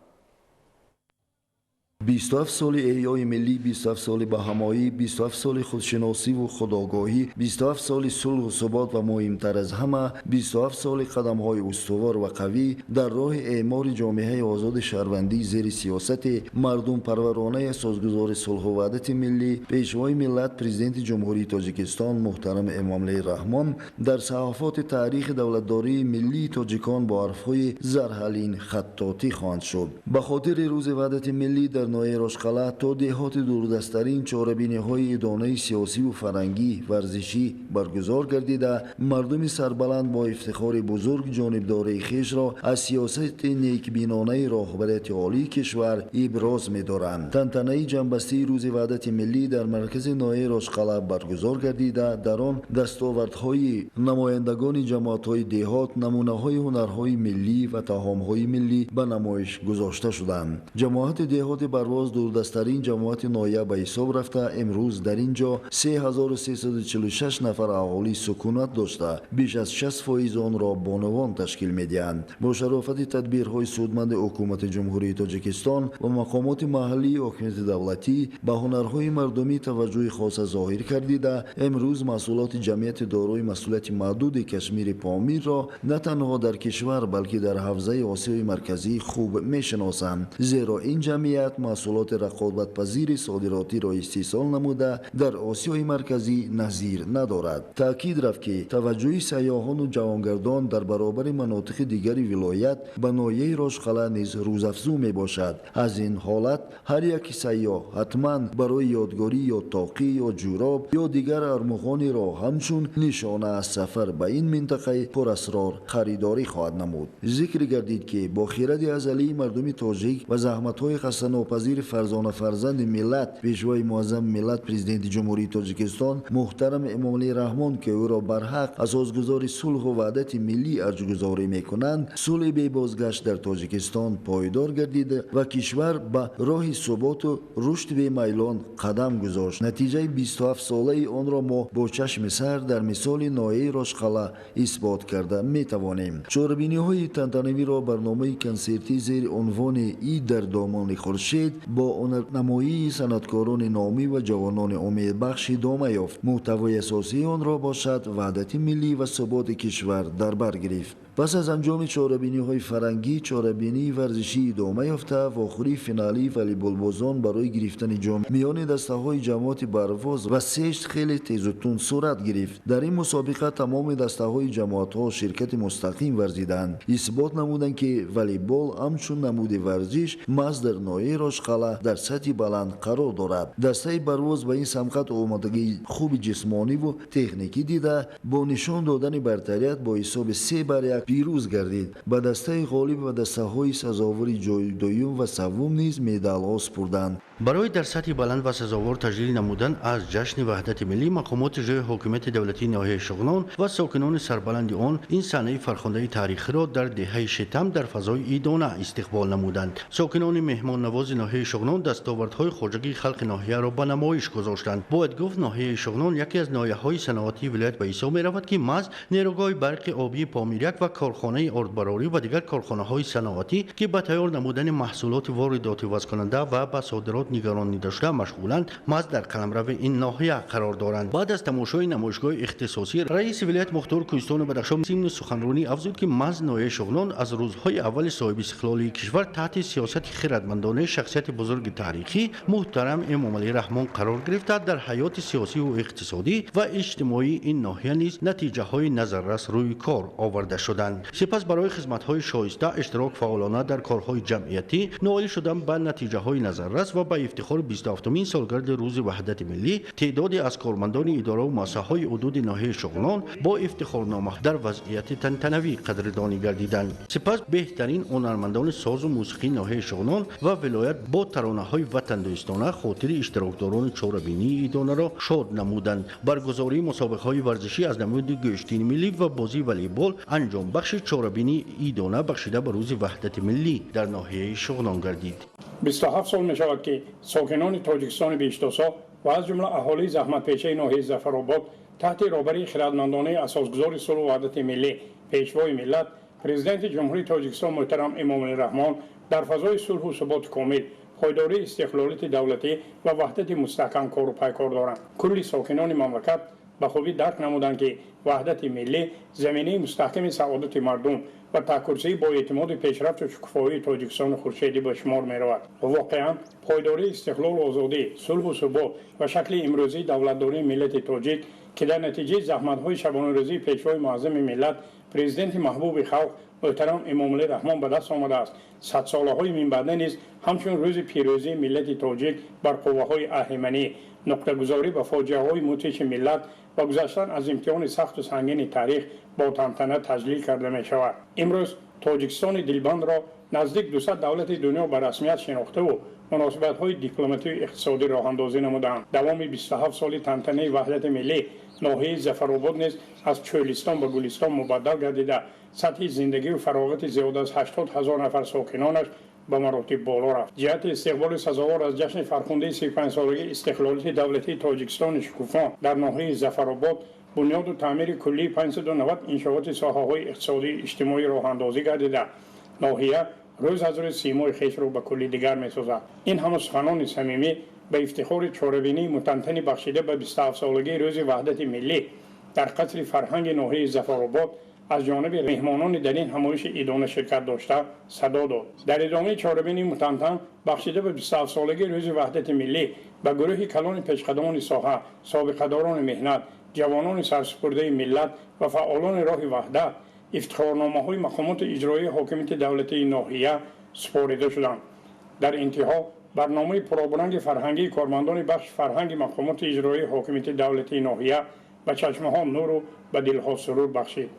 27 соли эҳёи миллӣ, 27 соли баҳамоӣ, 27 соли худшиносиву худогоҳӣ, 27 соли сулҳу субот ва муҳимтар аз ҳама 27 соли қадамҳои устувор ва қавӣ дар роҳи эъмори ҷомеаи озоди шаҳрвандӣ зери сиёсати мардумпарваронаи асосгузори сулҳу ваҳдати миллӣ, Пешвои миллат, Президенти Ҷумҳурии Тоҷикистон муҳтарам Эмомалӣ Раҳмон дар саҳифоти таърихи давлатдории миллии тоҷикон бо ҳарфҳои зарҳалин хаттотӣ хоҳанд шуд. Ба хотири рӯзи ваҳдати миллӣ дар ноҳияи Рошқалъа то деҳоти дурдасттарин чорабиниҳои идонаи сиёсиву фарҳангӣ, варзишӣ баргузор гардида, мардуми сарбаланд бо ифтихори бузург ҷонибдории хешро аз сиёсати некбинонаи роҳбарияти олии кишвар иброз медоранд. Тантанаи ҷамъбастии рӯзи ваҳдати миллӣ дар маркази ноҳияи Рошқалъа баргузор гардида, дар он дастовардҳои намояндагони ҷамоатҳои деҳот, намунаҳои ҳунарҳои миллӣ ва таомҳои миллӣ ба намоиш гузошта шуданд. Ҷамоати деҳоти Барвоз дурдасттарин ҷамоати ноҳия ба ҳисоб рафта, имрӯз дар ин ҷо 3346 нафар аҳолӣ сукунат дошта, беш аз 60% онро бонувон ташкил медиҳанд. Бо шарофати тадбирҳои судманди ҳукумати Ҷумҳурии Тоҷикистон ва мақомоти маҳаллии ҳокимияти давлатӣ ба ҳунарҳои мардумӣ таваҷҷӯҳи хоса зоҳир кардида, имрӯз маҳсулоти ҷамъияти дорои масъулияти маҳдуди Кашмири Помирро на танҳо дар кишвар, балки дар ҳавзаи Осиёи Марказӣ хуб мешиносанд, зеро ин ҷамъият маҳсулоти рақобатпазири содиротиро истеҳсол намуда, дар Осиёи Марказӣ назир надорад. Таъкид рафт, ки таваҷҷӯҳи сайёҳону ҷавонгардон дар баробари манотиқи дигари вилоят ба ноҳияи Рошқалъа низ рӯзафзун мебошад. Аз ин ҳолат ҳар як сайёҳ ҳатман барои ёдгорӣ ё тоқӣ ё ҷӯроб ё дигар армуғониро ҳамчун нишона аз сафар ба ин минтақаи пурасрор харидорӣ хоҳад намуд. Зикр гардид, ки бо хиради азалии мардуми тоҷик ва заҳматҳои хастанопазири фарзона фарзанди миллат, Пешвои муаззами миллат, Президенти Ҷумҳурии Тоҷикистон муҳтарам Эмомалӣ Раҳмон, ки ӯро барҳақ асосгузори сулҳу ваҳдати миллӣ арҷгузорӣ мекунанд, сулҳи бебозгашт дар Тоҷикистон пойдор гардида ва кишвар ба роҳи суботу рушди бемайлон қадам гузошт. Натиҷаи 27-солаи онро мо бо чашми сар дар мисоли ноҳияи Рошқалъа исбот карда метавонем. Чорабиниҳои тантанавиро барномаи консертӣ зери унвони «Ид дар домони хуршед» Ҷамшед бо ҳунарнамоии санъаткорони номӣ ва ҷавонони умедбахш идома ёфт. Муҳтавои асосии онро бошад ваҳдати миллӣ ва суботи кишвар дар бар гирифт. Пас аз анҷоми чорабиниҳои фарҳангӣ, чорабинии варзишӣ идома ёфта, вохӯрии финалии волейболбозон барои гирифтани ҷом миёни дастаҳои ҷамоати Барвоз ва Сешт хеле тезу тунд сурат гирифт. Дар ин мусобиқа тамоми дастаҳои ҷамоатҳо ширкати мустақим варзиданд. Исбот намуданд, ки волейбол ҳамчун намуди варзиш маҳз дар ноҳияи Рошқалъа дар сатҳи баланд қарор дорад. Дастаи Барвоз ба ин самқат омодагии хуби ҷисмониву техникӣ дида, бо нишон додани бартарият бо ҳисоби 3-1 пирӯз гардид. Ба дастаи ғолиб ва дастаҳои сазовори ҷои дуюм ва севум низ медалҳо супурданд. Барои дар сатҳи баланд ва сазовор таҷлил намудан аз ҷашни ваҳдати миллӣ, мақомоти ҷои ҳокимияти давлатии ноҳияи Шуғнон ва сокинони сарбаланди он ин саҳнаи фархундаи таърихиро дар деҳаи Шетам дар фазои идона истиқбол намуданд. Сокинони меҳмоннавози ноҳияи Шуғнон дастовардҳои хоҷагии халқи ноҳияро ба намоиш гузоштанд. Бояд гуфт, ноҳияи Шуғнон яке аз ноҳияҳои саноатии вилоят ба ҳисоб меравад, ки маҳз нерӯгоҳи барқи обии Помиряк ва корхонаи ордбарорӣ ва дигар корхонаҳои саноатӣ, ки ба тайёр намудани маҳсулоти воридоти вазкунанда ва ба содирот нигаронида шуда машғуланд, маҳз дар қаламрави ин ноҳия қарор доранд. Баъд аз тамошои намоишгоҳи ихтисосӣ, раиси вилоят мухтор Кӯҳистону Бадахшон зимни суханронӣ афзуд, ки маҳз ноҳияи Шуғнон аз рӯзҳои аввали соҳиби истиқлолии кишвар таҳти сиёсати хирадмандонаи шахсияти бузурги таърихӣ муҳтарам Эмомалӣ Раҳмон қарор гирифта, дар ҳаёти сиёсиву иқтисодӣ ва иҷтимоии ин ноҳия низ натиҷаҳои назаррас рӯи кор оварда шуданд. Сипас барои хизматҳои шоиста, иштирок фаъолона дар корҳои ҷамъиятӣ, ноил шудан ба натиҷаҳои назаррас ва ба ифтихори 27-умин солгарди рӯзи ваҳдати миллӣ, теъдоде аз кормандони идораву муассисаҳои ҳудуди ноҳияи Шуғнон бо ифтихорнома дар вазъияти тантанавӣ қадрдонӣ гардиданд. Сипас беҳтарин ҳунармандони созу мусиқии ноҳияи Шуғнон ва вилоят бо таронаҳои ватандӯстона хотири иштирокдорони чорабинии идонаро шод намуданд. Баргузории мусобиқаҳои варзишӣ аз намуди гӯштини миллӣ ва бозии волейбол анҷомбахши чорабинии идона бахшида ба рӯзи ваҳдати миллӣ дар ноҳияи Шуғнон гардид. 27 сол мешавад, ки сокинони Тоҷикистони бештосо ва аз ҷумла аҳолии заҳматпешаи ноҳияи Зафаробод таҳти роҳбарии хирадмандонаи асосгузори сулҳу ваҳдати миллӣ, Пешвои миллат, Президенти Ҷумҳурии Тоҷикистон муҳтарам Эмомалӣ Раҳмон дар фазои сулҳу суботи комил, пойдории истиқлолияти давлатӣ ва ваҳдати мустаҳкам кору пайкор доранд. Кулли сокинони мамлакат ба хубӣ дарк намуданд, ки ваҳдати миллӣ заминаи мустаҳками саодати мардум ва таҳкурсии бо эътимоди пешрафту шукуфоии Тоҷикистони хуршедӣ ба шумор меравад. Воқеан, пойдории истиқлолу озодӣ, сулҳу субот ва шакли имрӯзии давлатдории миллати тоҷик, ки дар натиҷаи заҳматҳои шабонарӯзии Пешвои муаззами миллат, Президенти маҳбуби халқ муҳтарам Эмомалӣ Раҳмон ба даст омадааст, садсолаҳои минбаъда низ ҳамчун рӯзи пирӯзии миллати тоҷик бар қувваҳои аҳриманӣ, нуқтагузорӣ ба фоҷиаҳои мудҳиши миллат ва гузаштан аз имтиҳони сахту сангини таърих бо тантана таҷлил карда мешавад. Имрӯз Тоҷикистони дилбандро наздик 200 давлати дунё ба расмият шинохтаву муносибатҳои дипломатию иқтисодӣ роҳандозӣ намуданд. Давоми 27 соли тантанаи ваҳдати миллӣ ноҳияи Зафаробод низ аз чӯлистон ба гулистон мубаддал гардида, сатҳи зиндагию фароғати зиёда аз 80 ҳазор нафар сокинонаш ба маротиб боло рафт. Ҷиҳати истиқболи сазовор аз ҷашни фархундаи 35-солагии истиқлолияти давлатии Тоҷикистони шукуфон дар ноҳияи Зафаробод бунёду таъмири куллии 590 иншооти соҳаҳои иқтисодию иҷтимоӣ роҳандозӣ гардида, ноҳия рӯз аз рӯз симои хешро ба кулли дигар месозад. Ин ҳама суханони самимӣ ба ифтихори чорабинии мутантани бахшида ба 27-солагии рӯзи ваҳдати миллӣ дар қасри фарҳанги ноҳияи Зафаробод аз ҷониби меҳмонони дар ин ҳамоиши идона ширкат дошта садо дод. Дар идомаи чорабинии мутантан бахшида ба 27-солагии рӯзи ваҳдати миллӣ ба гурӯҳи калони пешқадамони соҳа, собиқадорони меҳнат, ҷавонони сарсупурдаи миллат ва фаъолони роҳи ваҳдат ифтихорномаҳои мақомоти иҷроии ҳокимияти давлатии ноҳия супорида шуданд. Дар интиҳо барномаи пуробранги фарҳангии кормандони бахши фарҳанги мақомоти иҷроии ҳокимияти давлатии ноҳия ба чашмаҳо нуру ба дилҳо сурур бахшид.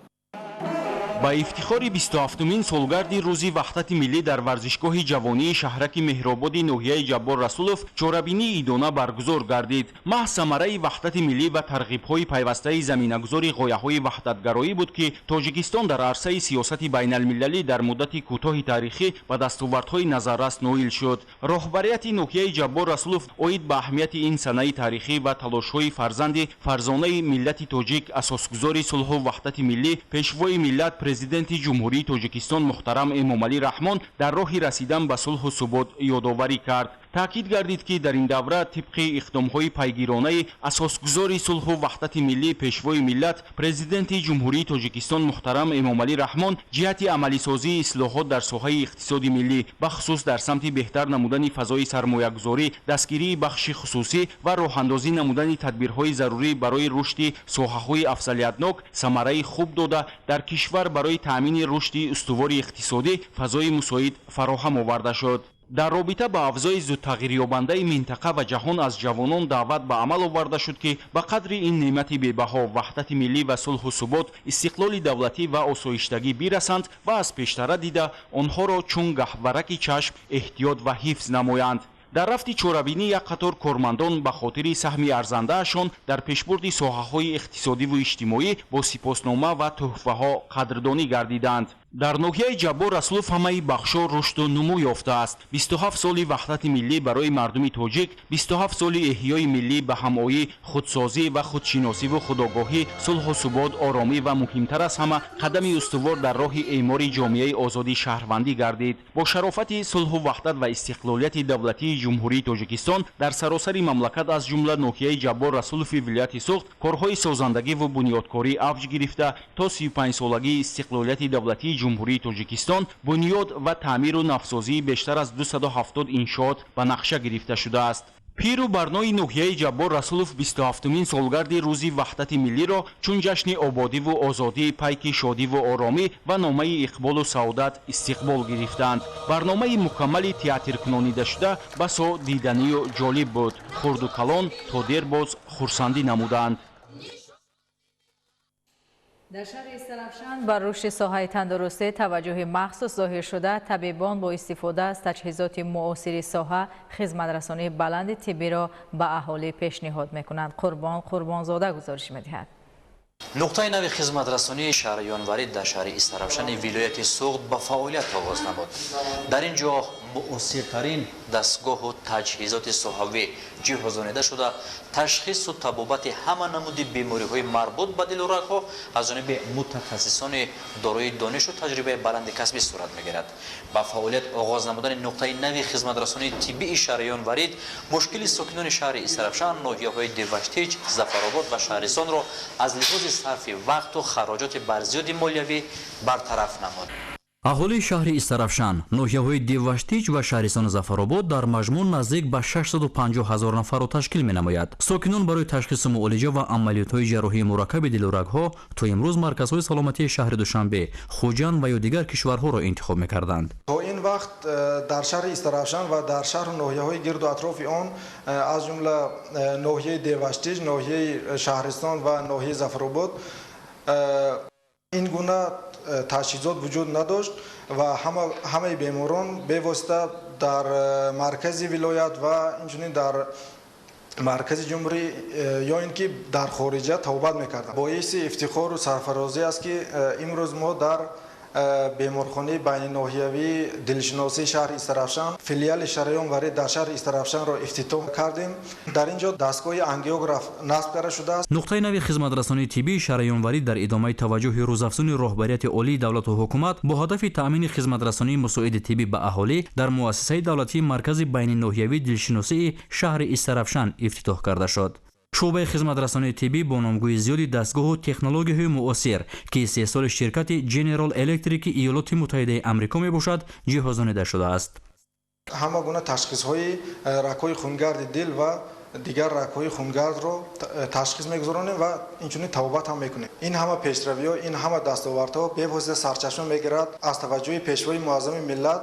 Ба ифтихори 27-умин солгарди рӯзи ваҳдати миллӣ дар варзишгоҳи ҷавонии шаҳраки Меҳрободи ноҳияи Ҷаббор Расулов чорабинии идона баргузор гардид. Маҳз самараи ваҳдати миллӣ ва тарғибҳои пайвастаи заминагузори ғояҳои ваҳдатгароӣ буд, ки Тоҷикистон дар арсаи сиёсати байналмилалӣ дар муддати кӯтоҳи таърихӣ ба дастовардҳои назаррас ноил шуд. Роҳбарияти ноҳияи Ҷаббор Расулов оид ба аҳамияти ин санаи таърихӣ ва талошҳои фарзанди фарзонаи миллати тоҷик, асосгузори сулҳу ваҳдати миллӣ, пешвои миллат, Президенти Ҷумҳурии Тоҷикистон муҳтарам Эмомалӣ Раҳмон дар роҳи расидан ба сулҳу субот ёдоварӣ кард. Таъкид гардид, ки дар ин давра тибқи иқдомҳои пайгиронаи асосгузори сулҳу ваҳдати миллӣ, Пешвои миллат, Президенти Ҷумҳурии Тоҷикистон муҳтарам Эмомалӣ Раҳмон ҷиҳати амалисозии ислоҳот дар соҳаи иқтисоди миллӣ, бахусус дар самти беҳтар намудани фазои сармоягузорӣ, дастгирии бахши хусусӣ ва роҳандозӣ намудани тадбирҳои зарурӣ барои рушди соҳаҳои афзалиятнок самараи хуб дода, дар кишвар барои таъмини рушди устувори иқтисодӣ фазои мусоид фароҳам оварда шуд. Дар робита ба авзои зудтағйирёбандаи минтақа ва ҷаҳон аз ҷавонон даъват ба амал оварда шуд, ки ба қадри ин неъмати бебаҳо, ваҳдати миллӣ ва сулҳу субот, истиқлоли давлатӣ ва осоиштагӣ бирасанд ва аз пештара дида онҳоро чун гаҳвараки чашм эҳтиёт ва ҳифз намоянд. Дар рафти чорабинӣ як қатор кормандон ба хотири саҳми арзандаашон дар пешбурди соҳаҳои иқтисодиву иҷтимоӣ бо сипоснома ва тӯҳфаҳо қадрдонӣ гардиданд. Дар ноҳияи Ҷаббор Расулов ҳамаи бахшҳо рушду нумӯ ёфтааст. 27 соли ваҳдати миллӣ барои мардуми тоҷик, 27 соли эҳёи миллӣ ба ҳамоӣ, худсозӣ ва худшиносиву худогоҳӣ, сулҳу субот, оромӣ ва муҳимтар аз ҳама қадами устувор дар роҳи эъмори ҷомеаи озоди шаҳрвандӣ гардид. Бо шарофати сулҳу ваҳдат ва истиқлолияти давлатии Ҷумҳурии Тоҷикистон дар саросари мамлакат, аз ҷумла ноҳияи Ҷаббор Расулови вилояти Суғд, корҳои созандагиву бунёдкорӣ авҷ гирифта, то 35-солагии истиқлолияти давлатии Ҷумҳурии Тоҷикистон бунёд ва таъмиру навсозии бештар аз 270 иншоот ба нақша гирифта шудааст. Пиру барнои ноҳияи Ҷаббор Расулов 27-умин солгарди рӯзи ваҳдати миллиро чун ҷашни ободиву озодӣ, пайки шодиву оромӣ ва номаи иқболу саодат истиқбол гирифтанд. Барномаи мукаммали театркунонидашуда басо диданию ҷолиб буд. Хурду калон то дер боз хурсандӣ намуданд. Дар шаҳри Истаравшан бар рушди соҳаи тандурустӣ таваҷҷӯҳи махсус зоҳир шуда, табибон бо истифода аз таҷҳизоти муосири соҳа хизматрасонии баланди тиббиро ба аҳолӣ пешниҳод мекунанд. Қурбон Қурбонзода гузориш медиҳад. Нуқтаи нави хизматрасонии шаҳриёнварид дар шаҳри Истаравшани вилояти Суғд ба фаъолият оғоз намуд. Дар ин ҷо муосиртарин дастгоҳу таҷҳизоти соҳавӣ ҷиҳозонида шуда, ташхису табобати ҳама намуди бемориҳои марбут ба дилу рагҳо аз ҷониби мутахассисони дорои донишу таҷрибаи баланди касбӣ сурат мегирад. Ба фаъолият оғоз намудани нуқтаи нави хизматрасонии тиббии шаҳриёнварид мушкили сокинони шаҳри Истаравшан, ноҳияҳои Деваштич, Зафаробод ва Шаҳристонро аз лиҳози сарфи вақту хароҷоти барзиёди молиявӣ бартараф намуд. Аҳолии шаҳри Истаравшан, ноҳияҳои Деваштич ва Шаҳристони Зафаробод дар маҷмӯъ наздик ба 650 ҳазор нафарро ташкил менамояд. Сокинон барои ташхису муолиҷа ва амалиётҳои ҷарроҳии мураккаби дилу рагҳо то имрӯз марказҳои саломатии шаҳри Душанбе, Хуҷанд ва ё дигар кишварҳоро интихоб мекарданд. То ин вақт дар шаҳри Истаравшан ва дар шаҳру ноҳияҳои гирду атрофи он, аз ҷумла ноҳияи Деваштич, ноҳияи Шаҳристон ва ноҳияи Зафаробод, ин гуна таҷҳизот вуҷуд надошт ва ҳамаи беморон бевосита дар маркази вилоят ва инчунин дар маркази ҷумҳурӣ ё ин ки дар хориҷа табобат мекарданд. Боиси ифтихору сарфарозӣ аст, ки имрӯз мо дар беморхонаи байниноҳиявии дилшиносии шаҳри Истаравшан филиали шараёнварид дар шаҳри Истаравшанро ифтитоҳ кардем. Дар ин ҷо дастгоҳи ангиограф насб карда шудааст. Нуқтаи нави хизматрасонии тиббии шараёнварид дар идомаи таваҷҷӯҳи рӯзафзуни роҳбарияти олии давлату ҳукумат бо ҳадафи таъмини хизматрасонии мусоиди тиббӣ ба аҳолӣ дар муассисаи давлатии маркази байниноҳиявии дилшиносии шаҳри Истаравшан ифтитоҳ карда шуд. Шӯъбаи хизматрасонии тиббӣ бо номгӯи зиёди дастгоҳу технологияҳои муосир, ки истеҳсоли ширкати General Electric Иёлоти Муттаҳидаи Амрико мебошад, ҷиҳозонида шудааст. Ҳама гуна ташхисҳои рагҳои хунгарди дил ва дигар рагҳои хунгардро ташхис мегузаронем ва инчунин табобат ҳам мекунем. Ин ҳама пешравиҳо, ин ҳама дастовардҳо бевосита сарчашма мегирад аз таваҷҷӯҳи пешвои муаззами миллат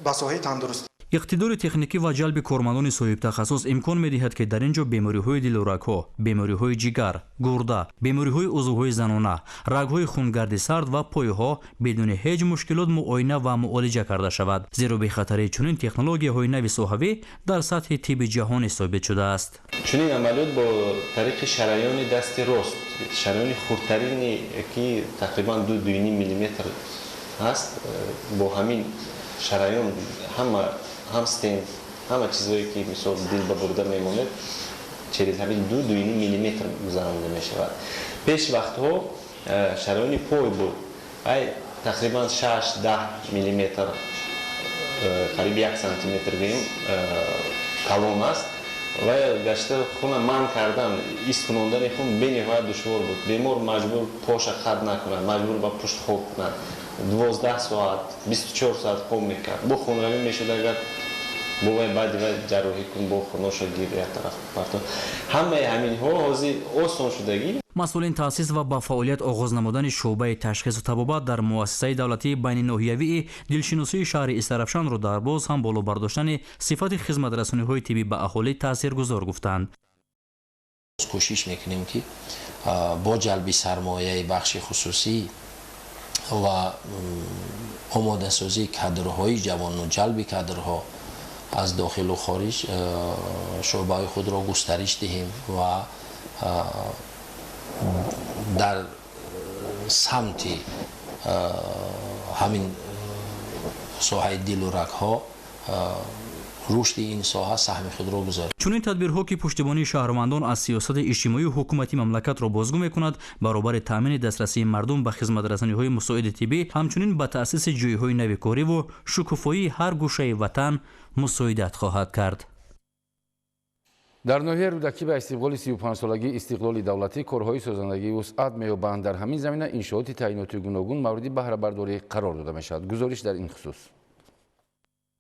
ба соҳаи тандурустӣ. Иқтидори техникӣ ва ҷалби кормандони соҳибтахассус имкон медиҳад, ки дар ин ҷо бемориҳои дилу рагҳо, бемориҳои ҷигар, гурда, бемориҳои узвҳои занона, рагҳои хунгарди сард ва пойҳо бидуни ҳеҷ мушкилот муоина ва муолиҷа карда шавад, зеро бехатарии чунин технологияҳои нави соҳавӣ дар сатҳи тибби ҷаҳонӣ собит шудааст. Чунин амалиёт бо тариқи шараёни дасти рост, шараёни хурдтарине ки тақрибан 2-2,5 миллиметр ҳаст, бо ҳамин шараён ҳама ҳам стент, ҳама чизҳое ки мисол дил ба бурда мемонад, через ҳамин 2-2,5 миллиметр гузаронида мешавад. Пеш вақтҳо шараёни пой буд, Ай тақрибан 6-10 миллиметр, қариб 1 сантиметр гӯем калон аст. Ва гашта хуна манъ кардан, исткунондани хун бениҳоят душвор буд. Бемор маҷбур поша қат накунад, маҷбур ба пушт хоб кунад. 12 соат, 24 соат хоб мекард. Бо хунравӣ мешуд, агар бо вай баъди вай ҷарроҳӣ кун, бо хуноша гир як тараф парто. Ҳамаи ҳаминҳо ҳозир осон шудагӣ. Масъулин таъсис ва ба фаъолият оғоз намудани шӯъбаи ташхису табобат дар муассисаи давлатии байниноҳиявии дилшиносии шаҳри Истаравшанро дар боз ҳам боло бардоштани сифати хизматрасониҳои тиббӣ ба аҳолӣ таъсиргузор гуфтанд. Кӯшиш мекунем, ки бо ҷалби сармояи бахши хусусӣ ва омодасозии кадрҳои ҷавону ҷалби кадрҳо аз дохилу хориҷ шӯъбаҳои худро густариш диҳем ва дар самти ҳамин соҳаи дилу рагҳо рушди ин соҳа саҳми худро гузорем. Чунин тадбирҳо, ки пуштибонии шаҳрвандон аз сиёсати иҷтимоию ҳукумати мамлакатро бозгӯ мекунад, баробари таъмини дастрасии мардум ба хизматрасониҳои мусоиди тиббӣ, ҳамчунин ба таъсиси ҷойҳои нави кориву шукуфоии ҳар гӯшаи ватан мусоидат хоҳад кард. Дар ноҳияи Рӯдакӣ ба истиқболи 35-солагии истиқлоли давлатӣ корҳои созандагӣ вусъат меёбанд. Дар ҳамин замина иншооти таъиноти гуногун мавриди баҳрабардорӣ қарор дода мешавад. Гузориш дар ин хусус.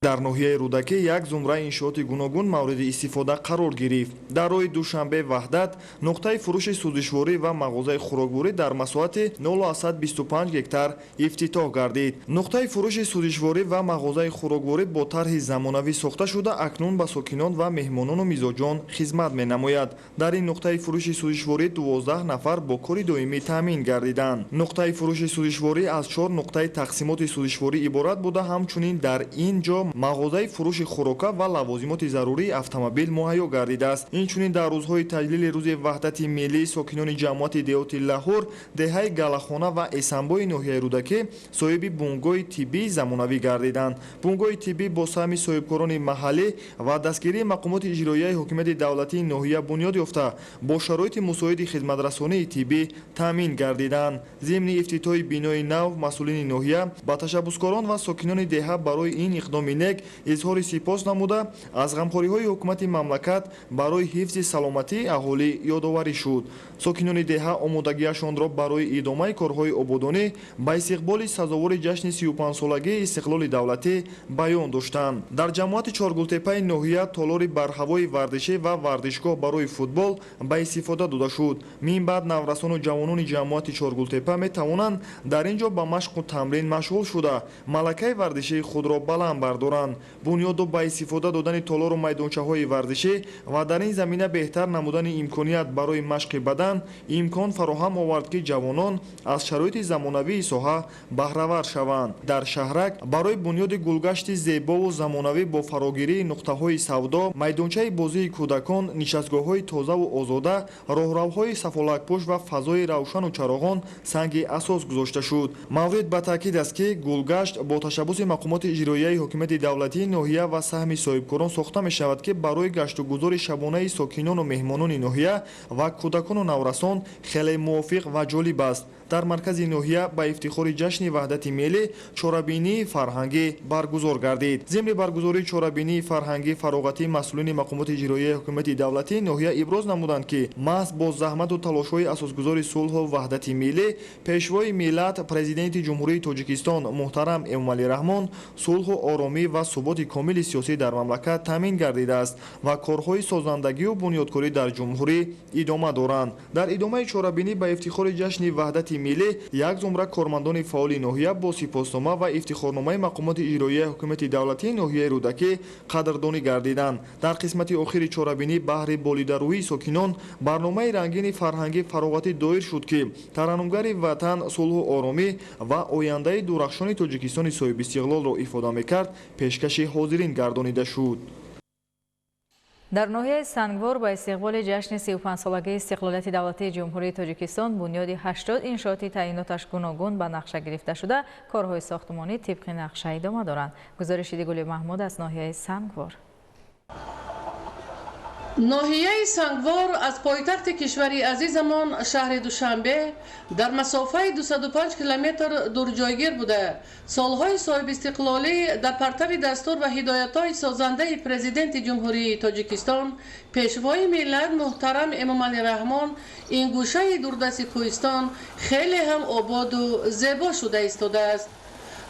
Дар ноҳияи Рӯдакӣ як зумраи иншооти гуногун мавриди истифода қарор гирифт. Дар роҳи Душанбе Ваҳдат нуқтаи фурӯши сӯзишворӣ ва мағозаи хӯрокворӣ дар масоҳати 0,25 гектар ифтитоҳ гардид. Нуқтаи фурӯши сӯзишворӣ ва мағозаи хӯрокворӣ бо тарҳи замонавӣ сохта шуда, акнун ба сокинон ва меҳмонону мизоҷон хизмат менамояд. Дар ин нуқтаи фурӯши сӯзишворӣ 12 нафар бо кори доимӣ таъмин гардиданд. Нуқтаи фурӯши сӯзишворӣ аз 4 нуқтаи тақсимоти сӯзишворӣ иборат буда, ҳамчунин дар ин ҷо мағозаи фурӯши хӯрока ва лавозимоти зарурии автомобил муҳайё гардидааст. Инчунин дар рӯзҳои таҷлили рӯзи ваҳдати миллӣ сокинони ҷамоати деҳоти Лаҳур, деҳаи Галахона ва Эсанбои ноҳияи Рӯдакӣ соҳиби бунгоҳи тиббии замонавӣ гардиданд. Бунгоҳи тиббӣ бо саҳми соҳибкорони маҳаллӣ ва дастгирии мақомоти иҷроияи ҳукумати давлатии ноҳия бунёд ёфта, бо шароити мусоиди хизматрасонии тиббӣ таъмин гардиданд. Зимни ифтитоҳи бинои нав масъулини ноҳия ба ташаббускорон ва сокинони деҳа барои ин иқдоми нек изҳори сипос намуда, аз ғамхориҳои ҳукумати мамлакат барои ҳифзи саломатии аҳолӣ ёдоварӣ шуд. Сокинони деҳа омодагиашонро барои идомаи корҳои ободонӣ ба истиқболи сазовори ҷашни 35-солагии истиқлоли давлатӣ баён доштанд. Дар ҷамоати Чоргултепаи ноҳия толори барҳавои варзишӣ ва варзишгоҳ барои футбол ба истифода дода шуд. Мин баъд наврасону ҷавонони ҷамоати Чоргултепа метавонанд дар ин ҷо ба машқу тамрин машғул шуда, малакаи варзишии худро баланд бардоранд. Бунёду ба истифода додани толору майдончаҳои варзишӣ ва дар ин замина беҳтар намудани имконият барои машқи бадан имкон фароҳам овард, ки ҷавонон аз шароити замонавии соҳа баҳравар шаванд. Дар шаҳрак барои бунёди гулгашти зебову замонавӣ бо фарогирии нуқтаҳои савдо, майдончаи бозии кӯдакон, нишастгоҳҳои тозаву озода, роҳравҳои сафолакпӯш ва фазои равшану чароғон санги асос гузошта шуд. Маврид ба таъкид аст, ки гулгашт бо ташаббуси мақомоти иҷроияи ҳукумати давлатии ноҳия ва саҳми соҳибкорон сохта мешавад, ки барои гаштугузори шабонаи сокинону меҳмонони ноҳия ва кӯдакону наврасон хеле мувофиқ ва ҷолиб аст. Дар маркази ноҳия ба ифтихори ҷашни ваҳдати миллӣ чорабинии фарҳангӣ баргузор гардид. Зимни баргузории чорабинии фарҳангӣ фароғатӣ масъулини мақомоти иҷроияи ҳукумати давлатии ноҳия иброз намуданд, ки маҳз бо заҳмату талошҳои асосгузори сулҳу ваҳдати миллӣ, пешвои миллат, президенти Ҷумҳурии Тоҷикистон муҳтарам Эмомалӣ Раҳмон сулҳу оромӣ ва суботи комили сиёсӣ дар мамлакат таъмин гардидааст ва корҳои созандагию бунёдкорӣ дар ҷумҳурӣ идома доранд. Дар идомаи чорабинӣ ба ифтихори ҷашни ваҳдати миллӣ як зумра кормандони фаъоли ноҳия бо сипоснома ва ифтихорномаи мақомоти иҷроияи ҳукумати давлатии ноҳияи Рӯдакӣ қадрдонӣ гардиданд. Дар қисмати охири чорабинӣ баҳри болидарӯҳии сокинон барномаи рангини фарҳангӣ фароғатӣ доир шуд, ки тараннумгари ватан, сулҳу оромӣ ва ояндаи дурахшони Тоҷикистони соҳибистиқлолро ифода мекард, пешкаши ҳозирин гардонида шуд. Дар ноҳияи Сангвор ба истиқболи ҷашни 35-солагии истиқлолияти давлатии Ҷумҳурии Тоҷикистон бунёди 80 иншооти таъиноташ гуногун ба нақша гирифта шуда, корҳои сохтмонӣ тибқи нақша идома доранд. Гузориши Дигули Маҳмуд аз ноҳияи Сангвор. Ноҳияи Сангвор аз пойтахти кишвари азизамон шаҳри Душанбе дар масофаи 205 километр дурҷойгир буда, солҳои соҳибистиқлолӣ дар партави дастур ва ҳидоятҳои созандаи Президенти Ҷумҳурии Тоҷикистон, Пешвои миллат муҳтарам Эмомалӣ Раҳмон, ин гӯшаи дурдасти кӯҳистон хеле ҳам ободу зебо шуда истодааст.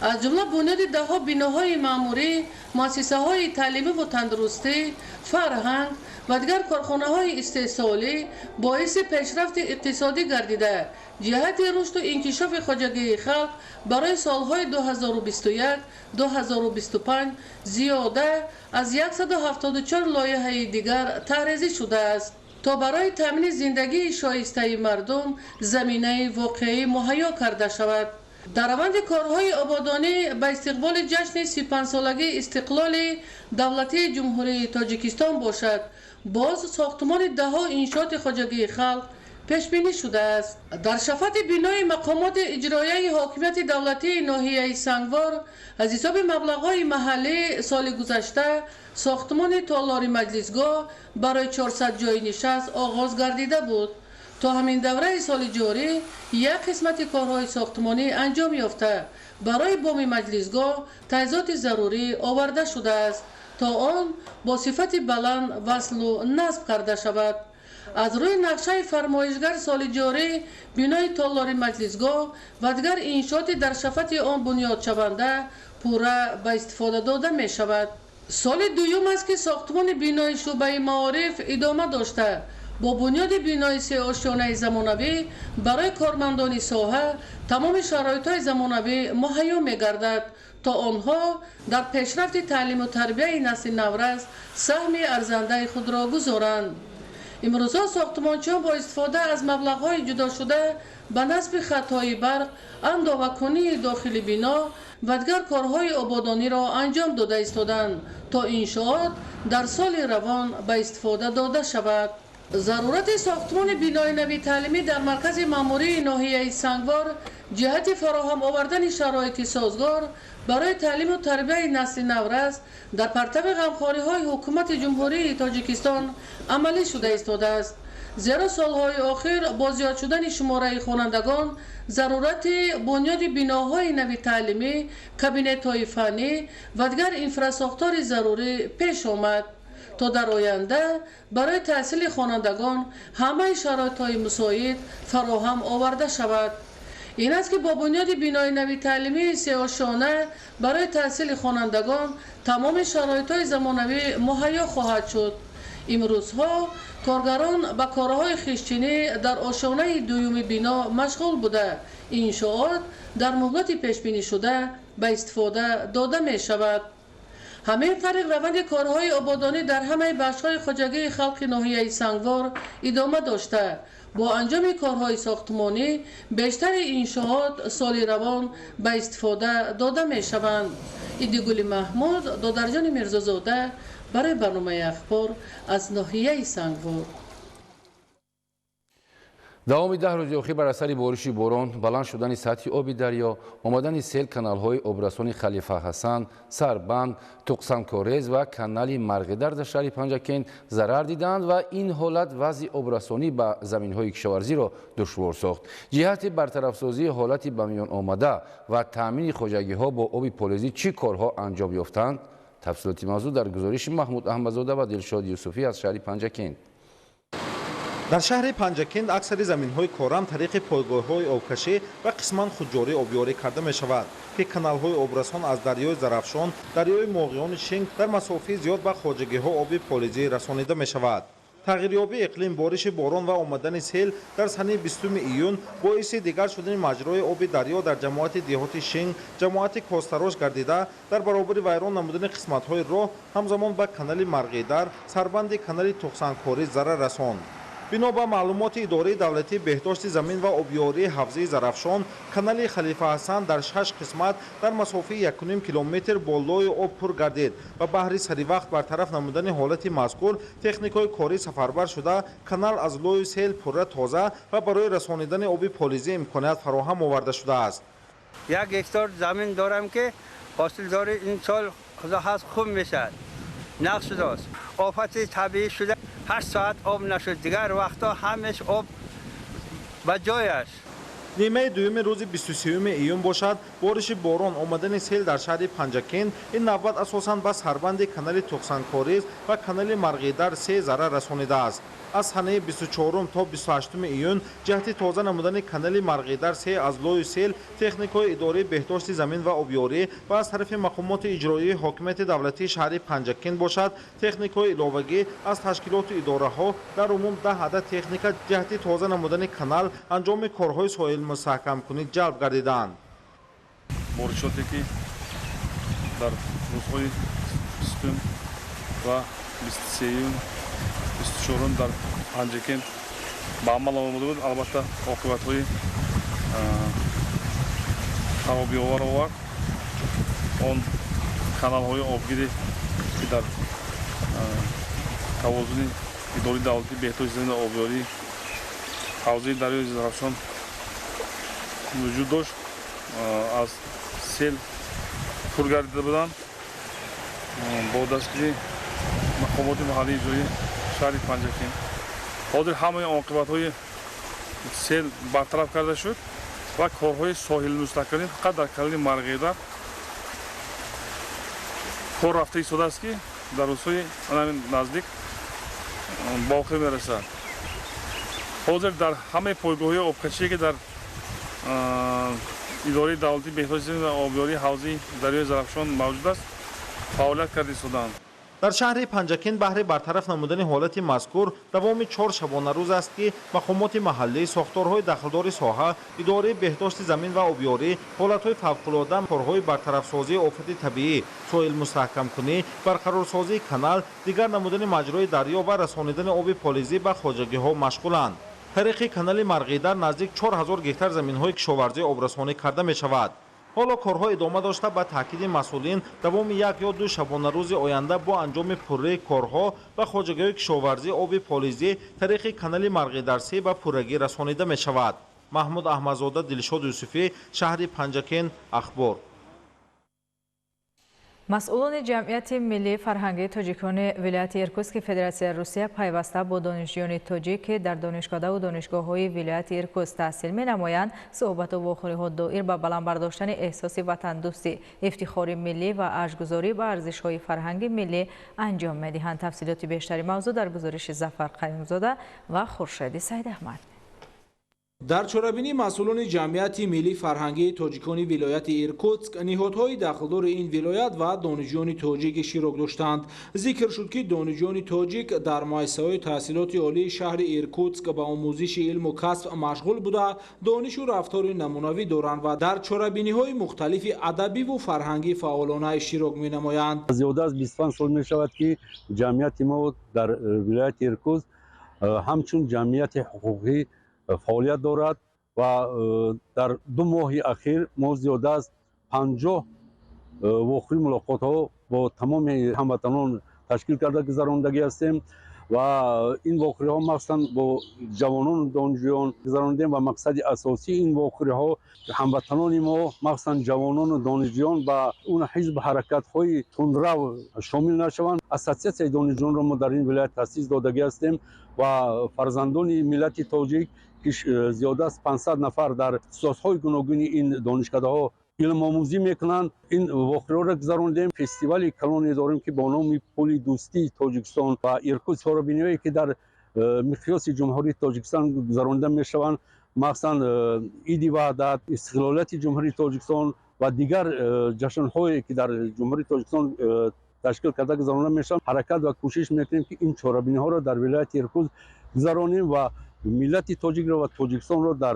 Аз ҷумла бунёди даҳҳо биноҳои маъмурӣ, муассисаҳои таълимиву тандурустӣ, фарҳанг ва дигар корхонаҳои истеҳсолӣ боиси пешрафти иқтисодӣ гардида, ҷиҳати рушду инкишофи хоҷагии халқ барои солҳои 2021-2025 зиёда аз 174 лоиҳаи дигар таҳризӣ шудааст, то барои таъмини зиндагии шоистаи мардум заминаи воқеӣ муҳайё карда шавад. Дар раванди корҳои ободонӣ ба истиқболи ҷашни 35-солагии истиқлоли давлатии Ҷумҳурии Тоҷикистон бошад, боз сохтмони даҳҳо иншооти хоҷагии халқ пешбинӣ шудааст. Дар шафати бинои мақомоти иҷроияи ҳокимияти давлатии ноҳияи Сангвор аз ҳисоби маблағҳои маҳаллӣ соли гузашта сохтмони толори маҷлисгоҳ барои 400 ҷойи нишаст оғоз гардида буд. То ҳамин давраи соли ҷорӣ як қисмати корҳои сохтмонӣ анҷом ёфта, барои боми маҷлисгоҳ таҷҳизоти зарурӣ оварда шудааст, то он бо сифати баланд васлу насб карда шавад. Аз рӯи нақшаи фармоишгар соли ҷорӣ бинои толори маҷлисгоҳ ва дигар иншооти дар шафати он бунёдшаванда пурра ба истифода дода мешавад. Соли дуюм аст, ки сохтмони бинои шӯъбаи маориф идома дошта, бо бунёди бинои сеошёнаи замонавӣ барои кормандони соҳа тамоми шароитҳои замонавӣ муҳайё мегардад, то онҳо дар пешрафти таълиму тарбияи насли наврас саҳми арзандаи худро гузоранд. Имрӯзҳо сохтмончиён бо истифода аз маблағҳои ҷудошуда ба насби хатҳои барқ, андовакунии дохили бино ва дигар корҳои ободониро анҷом дода истоданд, то иншоот дар соли равон ба истифода дода шавад. Зарурати сохтмони бинои нави таълимӣ дар маркази маъмурии ноҳияи Сангвор ҷиҳати фароҳам овардани шароити созгор барои таълиму тарбияи насли наврас дар партави ғамхориҳои ҳукумати Ҷумҳурии Тоҷикистон амалӣ шуда истодааст. Зеро солҳои охир бо зиёд шудани шумораи хонандагон зарурати бунёди биноҳои нави таълимӣ, кабинетҳои фаннӣ ва дигар инфрасохтори зарурӣ пеш омад, то дар оянда барои таҳсили хонандагон ҳамаи шароитҳои мусоид фароҳам оварда шавад. Ин аст, ки бо бунёди бинои нави таълимии сеошона барои таҳсили хонандагон тамоми шароитҳои замонавӣ муҳайё хоҳад шуд. Имрӯзҳо коргарон ба корҳои хиштчинӣ дар ошёнаи дуюми бино машғул буда, иншоот дар муҳлати пешбинишуда ба истифода дода мешавад. Ҳамин тариқ раванди корҳои ободонӣ дар ҳамаи бахшҳои хоҷагии халқи ноҳияи Сангвор идома дошта, бо анҷоми корҳои сохтмонӣ бештари иншоот соли равон ба истифода дода мешаванд. Идигули Маҳмуд, Додарҷони Мирзозода барои барномаи Ахбор аз ноҳияи Сангвор. Давоми 10 рӯзи охир бар асари бориши борон, баланд шудани сатҳи оби дарё, омадани сел каналҳои обрасони Халифа Ҳасан, Сарбанд, Туқсанкорез ва канали Марғидар дар шаҳри Панҷакент зарар диданд ва ин ҳолат вазъи обрасонӣ ба заминҳои кишоварзиро душвор сохт. Ҷиҳати бартарафсозии ҳолати ба миён омада ва таъмини хоҷагиҳо бо оби полезӣ чӣ корҳо анҷом ёфтанд? Тафсилоти мавзӯъ дар гузориши Маҳмуд Аҳмадзода ва Дилшод Юсуфӣ аз шаҳри Панҷакент. Дар шаҳри Панҷакент аксари заминҳои корам тариқи пойгоҳҳои обкашӣ ва қисман худҷорӣ обёрӣ карда мешавад, ки каналҳои обрасон аз дарёи Зарафшон, дарёи Моғиёни Шинг дар масофаи зиёд ба хоҷагиҳо оби полизӣ расонида мешавад. Тағйирёбии иқлим, бориши борон ва омадани сел дар санаи 20 июн боиси дигар шудани маҷрои оби дарё дар ҷамоати деҳоти Шинг, ҷамоати Костарош гардида, дар баробари вайрон намудани қисматҳои роҳ ҳамзамон ба канали Марғидар, сарбанди канали Тухсанкорӣ зарар расонд. Бино ба маълумоти идораи давлатии беҳдошти замин ва обёрии ҳавзаи Зарафшон, канали Халифа Ҳасан дар 6 қисмат дар масофаи 1,5 километр болои об пур гардид ва баҳри саривақт бартараф намудани ҳолати мазкур техникаҳои корӣ сафарбар шуда, канал аз лою сел пурра тоза ва барои расонидани оби полизӣ имконият фароҳам оварда шудааст. 1 гектар замин дорам, ки ҳосилдори ин сол худо ҳаст хуб мешавад. Нақш шудааст. Офати табиӣ шуда. 8 соат об нашуд, дигар вақтҳо ҳамеш об ба ҷояш. Нимаи дуюми рӯзи 23 июн бошад, бориши борон, омадани сел дар шаҳри Панҷакент ин навбат асосан ба сарбанди канали Тоқсанкориз ва канали Марғидар се зарар расонидааст. Аз санаи 24 то 28 июн ҷиҳати тоза намудани канали Марғидар се аз лою сел техникаҳои идораи беҳдошти замин ва обёрӣ ва аз тарафи мақомоти иҷроии ҳокимияти давлатии шаҳри Панҷакент бошад, техникаҳои иловагӣ аз ташкилоту идораҳо дар умум 10 адад техника ҷиҳати тоза намудани канал анҷоми корҳои соҳилмустаҳкамкунӣ ҷалб гардиданд. Боришоте ки дар рӯзҳои 20 ва 23, 24 дар Панҷакент ба амал омада буд, албатта оқибатҳои харобиовар овард. Он каналҳои обгире ки дар тавозуни идораи давлатии беҳдошти замин ва обёрии ҳавзаи дарёи Зарафшон вуҷуд дошт, аз сел пур гардида буданд. Бо дастгирии мақомоти маҳаллии иҷроии шаҳри Панҷакент ҳозир ҳамаи оқибатҳои сел бартараф карда шуд ва корҳои соҳилмустаҳкамӣ фақат дар канали Марғидар кор рафта истодааст, ки дар рӯзҳои наздик ба охир мерасад. Ҳозир дар ҳамаи пойгоҳҳои обкашие ки дар идораи давлатии беҳдошти замин ва обёрии ҳавзаи дарёи Зарафшон мавҷуд аст, фаъолият карда истодаанд. Дар шаҳри Панҷакент баҳри бартараф намудани ҳолати мазкур давоми 4 шабонарӯз аст, ки мақомоти маҳаллӣ, сохторҳои дахлдори соҳа, идораи беҳдошти замин ва обёрӣ, ҳолатҳои фавқулода, корҳои бартарафсозии офати табиӣ, соҳилмустаҳкамкунӣ, барқарорсозии канал, дигар намудани маҷрои дарё ва расонидани оби полизӣ ба хоҷагиҳо машғуланд. Тариқи канали Марғидар наздик 4000 гектар заминҳои кишоварзӣ обрасонӣ карда мешавад. Ҳоло корҳо идома дошта, ба таъкиди масъулин давоми 1 ё 2 шабонарӯзи оянда бо анҷоми пурраи корҳо ба хоҷагиҳои кишоварзӣ оби полизӣ тариқи канали Марғидарсӣ ба пуррагӣ расонида мешавад. Маҳмуд Аҳмадзода, Дилшод Юсуфӣ, шаҳри Панҷакент, Ахбор. Масъулони ҷамъияти миллии фарҳангии тоҷикони вилояти Иркутски Федератсияи Русия пайваста бо донишҷӯёни тоҷик, ки дар донишкадаву донишгоҳҳои вилояти Иркутск таҳсил менамоянд, суҳбату вохӯриҳо доир ба баланд бардоштани эҳсоси ватандӯстӣ, ифтихори миллӣ ва арҷгузорӣ ба арзишҳои фарҳанги миллӣ анҷом медиҳанд. Тафсилоти бештари мавзӯъ дар гузориши Зафар Қаюмзода ва Хуршеди Сайдаҳмад. Дар чорабинӣ масъулони ҷамъияти миллии фарҳангии тоҷикони вилояти Иркутск, ниҳодҳои дахлдори ин вилоят ва донишҷӯёни тоҷик иштирок доштанд. Зикр шуд, ки донишҷӯёни тоҷик дар муассисаҳои таҳсилоти олии шаҳри Иркутск ба омӯзиши илму касб машғул буда, донишу рафтори намунавӣ доранд ва дар чорабиниҳои мухталифи адабиву фарҳангӣ фаъолона иштирок менамоянд. Зиёда аз 25 сол мешавад, ки ҷамъияти мо дар вилояти Иркутск ҳамчун ҷамъияти ҳуқуқӣ фаъолият дорад ва дар 2 моҳи ахир мо зиёда аз 50 вохӯрӣ мулоқотҳо бо тамоми ҳамватанон ташкил карда гузарондагӣ ҳастем ва ин вохӯриҳо махсусан бо ҷавонону донишҷӯён гузарондем ва мақсади асосии ин вохӯриҳо ҳамватанони мо, махсусан ҷавонону донишҷӯён, ба он ҳизб ҳаракатҳои тундрав шомил нашаванд. Ассотсиатсияи донишҷӯёнро мо дар ин вилоят таъсис додагӣ ҳастем ва фарзандони миллати тоҷик, ки зиёда аз 500 нафар дар ихтисосҳои гуногуни ин донишкадаҳо илмомӯзӣ мекунанд, ин вохӯриҳоро гузарондем. Фестивали калоне дорем, ки бо номи Пули дӯстии Тоҷикистон ва Иркутск, чорабиниҳое ки дар миқёси Ҷумҳурии Тоҷикистон гузаронида мешаванд, махсусан Иди Ваҳдат, истиқлолияти Ҷумҳурии Тоҷикистон ва дигар ҷашнҳое ки дар Ҷумҳурии Тоҷикистон ташкил карда гузаронида мешаванд, ҳаракат ва кӯшиш мекунем, ки ин чорабиниҳоро дар вилояти Иркутск гузаронем ва миллати тоҷикро ва Тоҷикистонро дар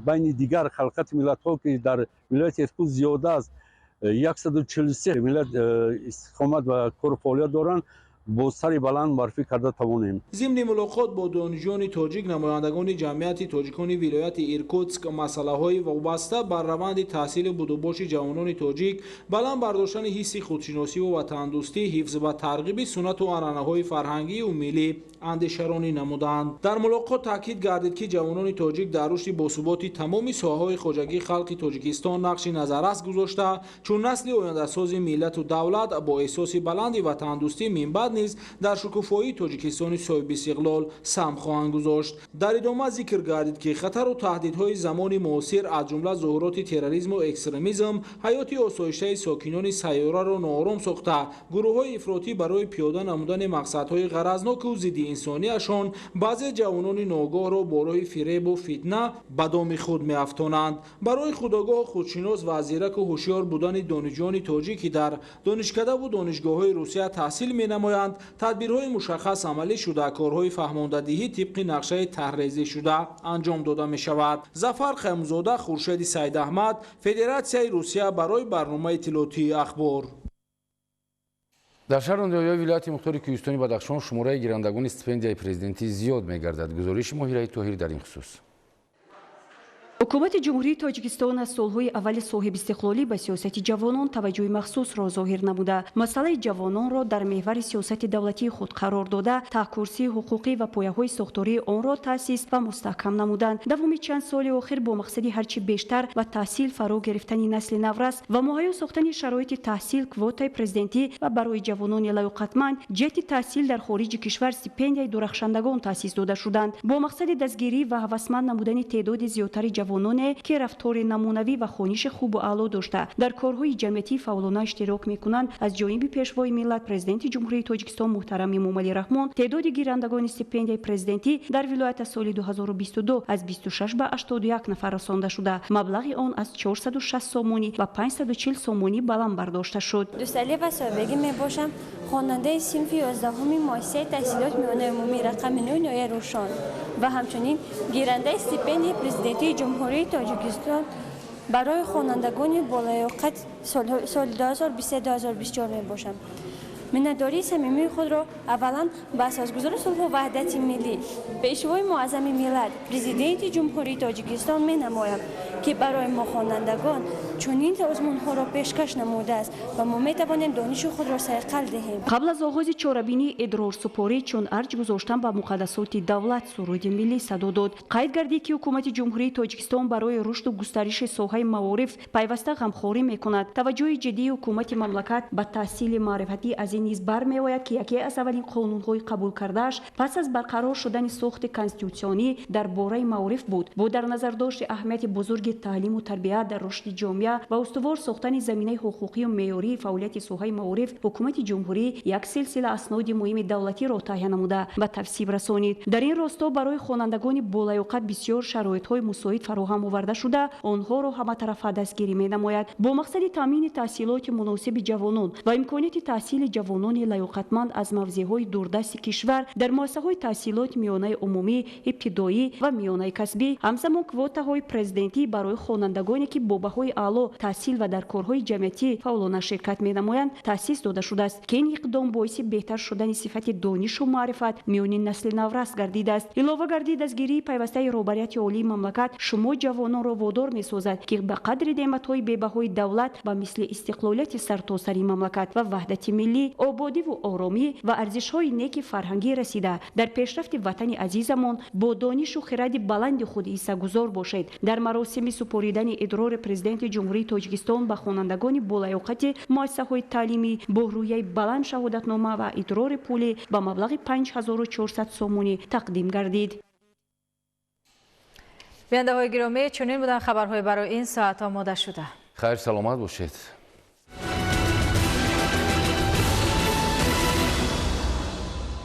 байни дигар халқати миллатҳо, ки дар вилояти Иркутск зиёда аз 143 миллат истиқомат ва кору фаъолият доранд, бо сари баланд муаррифӣ карда тавонем. Зимни мулоқот бо донишҷӯёни тоҷик, намояндагони ҷамъияти тоҷикони вилояти Иркутск масъалаҳои вобаста бар раванди таҳсилу будубоши ҷавонони тоҷик, баланд бардоштани ҳисси худшиносиву ватандӯстӣ, ҳифз ва тарғиби суннату анъанаҳои фарҳангию миллӣ андешаронӣ намуданд. Дар мулоқот таъкид гардид, ки ҷавонони тоҷик дар рушди босуботи тамоми соҳаҳои хоҷагии халқи Тоҷикистон нақши назаррас гузошта, чун насли ояндасози миллату давлат бо эҳсоси баланди ватандӯстӣ минбаъд низ дар шукуфоии Тоҷикистони соҳибистиқлол саҳм хоҳанд гузошт. Дар идома зикр гардид, ки хатару таҳдидҳои замони муосир, аз ҷумла зуҳуроти терроризму экстремизм, ҳаёти осоиштаи сокинони сайёраро ноором сохта, гурӯҳҳои ифротӣ барои пиёда намудани мақсадҳои ғаразноку зиддиинсониашон баъзе ҷавонони ногоҳро бо роҳи фиребу фитна ба доми худ меафтонанд. Барои худогоҳу худшинос ва зираку ҳушёр будани донишҷӯёни тоҷик, ки дар донишкадаву донишгоҳҳои Русия таҳсил менамоянд, тадбирҳои мушаххас амалӣ шуда, корҳои фаҳмондадиҳӣ тибқи нақшаи таҳрезишуда анҷом дода мешавад. Зафар Қаймзода, Хуршеди Сайдаҳмад, Федератсияи Русия барои барномаи иттилоотии Ахбор. Дар шаҳру ноҳияҳои вилояти мухтори Кӯҳистони Бадахшон шумораи гирандагони стипендияи президентӣ зиёд мегардад. Гузориши Моҳираи Тоҳир дар ин хусус. Ҳукумати Ҷумҳурии Тоҷикистон аз солҳои аввали соҳибистиқлолӣ ба сиёсати ҷавонон таваҷҷӯҳи махсусро зоҳир намуда, масъалаи ҷавононро дар меҳвари сиёсати давлатии худ қарор дода, таҳкурсии ҳуқуқӣ ва пояҳои сохтории онро таъсис ва мустаҳкам намуданд. Давоми чанд соли охир бо мақсади ҳарчи бештар ба таҳсил фаро гирифтани насли наврас ва муҳайё сохтани шароити таҳсил, квотаи президентӣ ва барои ҷавонони лаёқатманд ҷиҳати таҳсил дар хориҷи кишвар стипендияи дурахшандагон таъсис дода шуданд. Бо мақсади дастгирӣ ва ҳавасманд намудани теъдоди зиёдтари ҷавононе, ки рафтори намунавӣ ва хониши хубу аъло дошта, дар корҳои ҷамъиятӣ фаъолона иштирок мекунанд, аз ҷониби Пешвои миллат, Президенти Ҷумҳурии Тоҷикистон муҳтарам Эмомалӣ Раҳмон теъдоди гирандагони стипендияи президентӣ дар вилоят аз соли 2022 аз 26 ба 81 нафар расонда шуда, маблағи он аз 460 сомонӣ ба 540 сомонӣ баланд бардошта шуд. Дӯсталиева Соҳибегӣ мебошам, хонандаи синфи 11-уми муассисаи таҳсилоти миёнаи умумӣ рақами 9 ноҳияи Рӯшон ва ҳамчунин гирандаи стипендияи президентии Ҷумҳурии Тоҷикистон барои хонандагони болаёқат соли 2023-2024 мебошам. Миннатдории самимии худро аввалан ба асосгузори сулҳу ваҳдати миллӣ, Пешвои муаззами миллат, Президенти Ҷумҳурии Тоҷикистон менамоям, ки барои мо хонандагон чунин озмунҳоро пешкаш намудааст ва мо метавонем дониши худро сайқал диҳем. Қабл аз оғози чорабинии идрорсупорӣ, чун арҷ гузоштан ба муқаддасоти давлат, суруди миллӣ садо дод. Қайд гардид, ки Ҳукумати Ҷумҳурии Тоҷикистон барои рушду густариши соҳаи маориф пайваста ғамхорӣ мекунад. Таваҷҷӯҳи ҷиддии ҳукумати мамлакат ба таҳсили маърифатӣ аз ин низ бармеояд, ки яке аз аввалин қонунҳои қабул кардааш пас аз барқарор шудани сохти конститутсионӣ дар бораи маориф буд. Бо дар назардошти аҳамияти бузурги таълиму тарбия дар рушди ҷомеа ва устувор сохтани заминаи ҳуқуқию меъёрии фаъолияти соҳаи маориф, ҳукумати ҷумҳурӣ як силсила асноди муҳими давлатиро таҳия намуда ба тавсиб расонид. Дар ин росто барои хонандагони болаёқат бисёр шароитҳои мусоид фароҳам оварда шуда, онҳоро ҳаматарафа дастгирӣ менамояд. Бо мақсади таъмини таҳсилоти муносиби ҷавонон ва имконияти таҳсили ҷавонони лаёқатманд аз мавзеъҳои дурдасти кишвар дар муассисаҳои таҳсилоти миёнаи умумӣ, ибтидоӣ ва миёнаи касбӣ, ҳамзамон квотаҳои президентӣ барои хонандагоне, ки бо баҳои аъло таҳсил ва дар корҳои ҷамъиятӣ фаъолона ширкат менамоянд, таъсис дода шудааст, ки ин иқдом боиси беҳтар шудани сифати донишу маърифат миёни насли наврас гардидааст. Илова гардид, дастгирии пайвастаи роҳбарияти олии мамлакат шумо ҷавононро водор месозад, ки ба қадри неъматҳои бебаҳои давлат ба мисли истиқлолияти сартосари мамлакат ва ваҳдати миллӣ, ободиву оромӣ ва арзишҳои неки фарҳангӣ расида, дар пешрафти ватани азизамон бо донишу хиради баланди худ ҳиссагузор бошед. Дар маросими супоридани идрори Президенти Ҷумҳурии Тоҷикистон ба хонандагони болаёқати муассисаҳои таълимӣ бо рӯяи баланд шаҳодатнома ва идрори пулӣ ба маблағи 5400 сомонӣ тақдим гардид. Бинандаҳои гиромӣ, чунин буданд хабарҳои барои ин соат омода шуда. Хайр, саломат бошед.